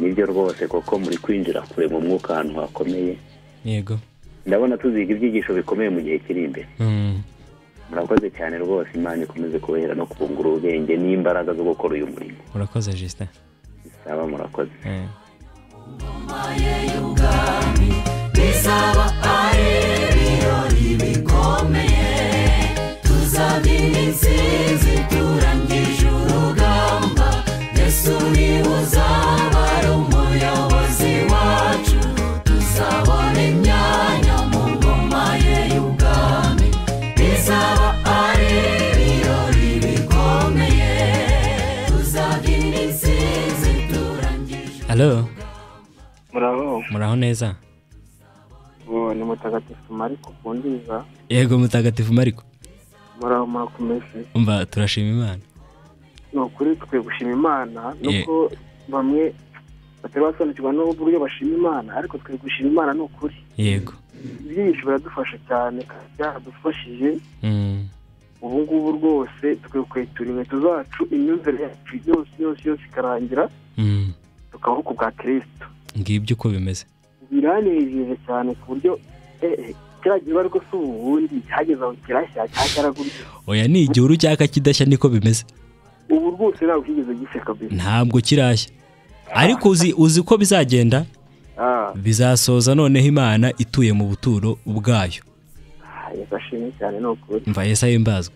Nibyo rwose koko muri kwinjira kure mu mwuka ahantu hakomeye. Yego. Ndabona tuziga ibyigisho bikomeye mu gihe kiri imbere. Murakoze cyane rwose, Imana ikomeze kubahera no kubungura ubwenge n'imbaraga zo gukora uyu murimo. Murakoze Justin. Saba murakoze. Bizaba ari ibirori bikomeye, tuzabyina intsinzi turangije urugamba, Yesu ni uzaba ari umuyobozi wacu, tuzabona imyanya mu ngoma ye y'ubwami, bizaba ari ibirori bikomeye, tuzabyina intsinzi turangije. Allo. Muraho. Muraho neza. Ni Mutagatifu Mariko Kundiza. Yego Mutagatifu Mariko. Muraho murakomeze. Umva turashima Imana. Ni ukuri twe gushima Imana nuko bamwe batari basobanukirwa n'uburyo bashima Imana, ariko twe gushima Imana ni ukuri. Yego. Ibyigisho biradufasha cyane, byaradufashije. Ubu ngubu rwose twe kwetura inkweto zacu, imyumvire yacu yose yose yose ikarangira, tukabaho ku bwa Kristo. Ngibyo uko bimeze. Biranejeje cyane ku buryo kiriya gihe ariko si ubundi cyageze aho kirashya cyaragurutse. Oya ni igihuru cyaka kidashya niko bimeze. Ubu rwose ntabwo kigeze gishya kabisa. Ntabwo kirashya. Ariko uzi ko bizagenda? Bizasoza noneho Imana ituye mu buturo ubwayo. Yashimye cyane no ukuri. Mva Yesu ahimbazwe.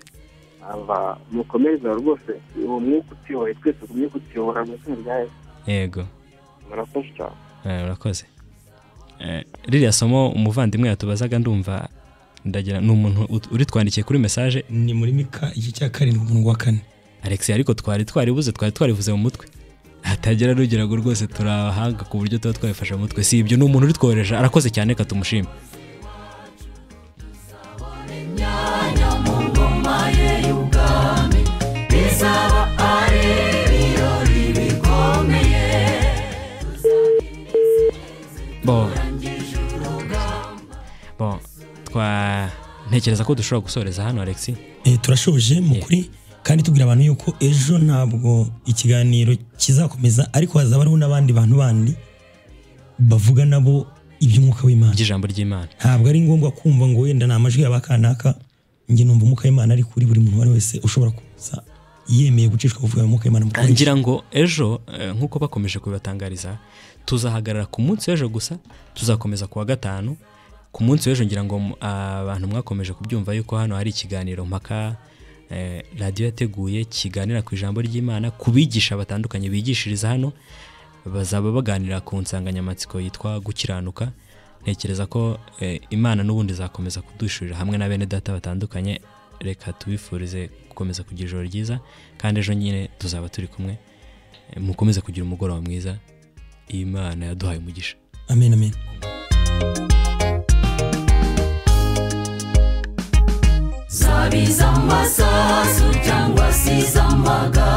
Ava mukomereza rwose uwo mwuka utiyoboye twese ugumye kutuyobora mu izina rya Yesu. Yego. Murakoze cyane. Murakoze. Ririya somo umuvandimwe yatubazaga ndumva ndagira ni umuntu uritwandikiye kuri message, ni muri Mika igice cya 7 umurongo wa 4. Alex, ariko twari twaribuze mu mutwe, hatagera rugira ngo rwose turahanga ku buryo tuba twabifasha mu mutwe. Si ibyo, ni umuntu uritwohereje, arakoze cyane katumushima. Bo Bon, twa ntekereza ko dushobora gusoreza hano, Alexis. Turashoje mu kuri, kandi tubwira abantu yuko ejo ntabwo ikiganiro kizakomeza, ariko hazaba hariho n'abandi bantu bandi bavuga nabo iby'umwuka w'Imana, iby'ijambo ry'Imana. Ntabwo ari ngombwa kumva ngo wenda ni amajwi y'abakanaka. Njye numva umwuka w'Imana ari kuri buri muntu uwo ari wese ushobora kuza yemeye gucishwa buvuga umwuka w'Imana. Ngira ngo ejo nk'uko bakomeje kubibatangariza, tuzahagarara ku munsi w'ejo gusa, tuzakomeza kuwa gatanu. Ku munsi w'ejo ngira ngo abantu mwakomeje kubyumva yuko hano hari ikiganiro mpaka radiyo yateguye kiganira ku ijambo ry'Imana ku bigisha batandukanye bigishiriza hano, bazaba baganira ku nsanganyamatsiko yitwa gukiranuka. Ntekereza ko Imana n'ubundi izakomeza kudushurira hamwe na bene data batandukanye. Reka tubifurize gukomeza kugira ijoro ryiza, kandi ejo nyine tuzaba turi kumwe. Mukomeze kugira umugoroba mwiza. Imana yaduhaye umugisha. Amen, amen. Zabiza amasasu cyangwa se iz'amagare.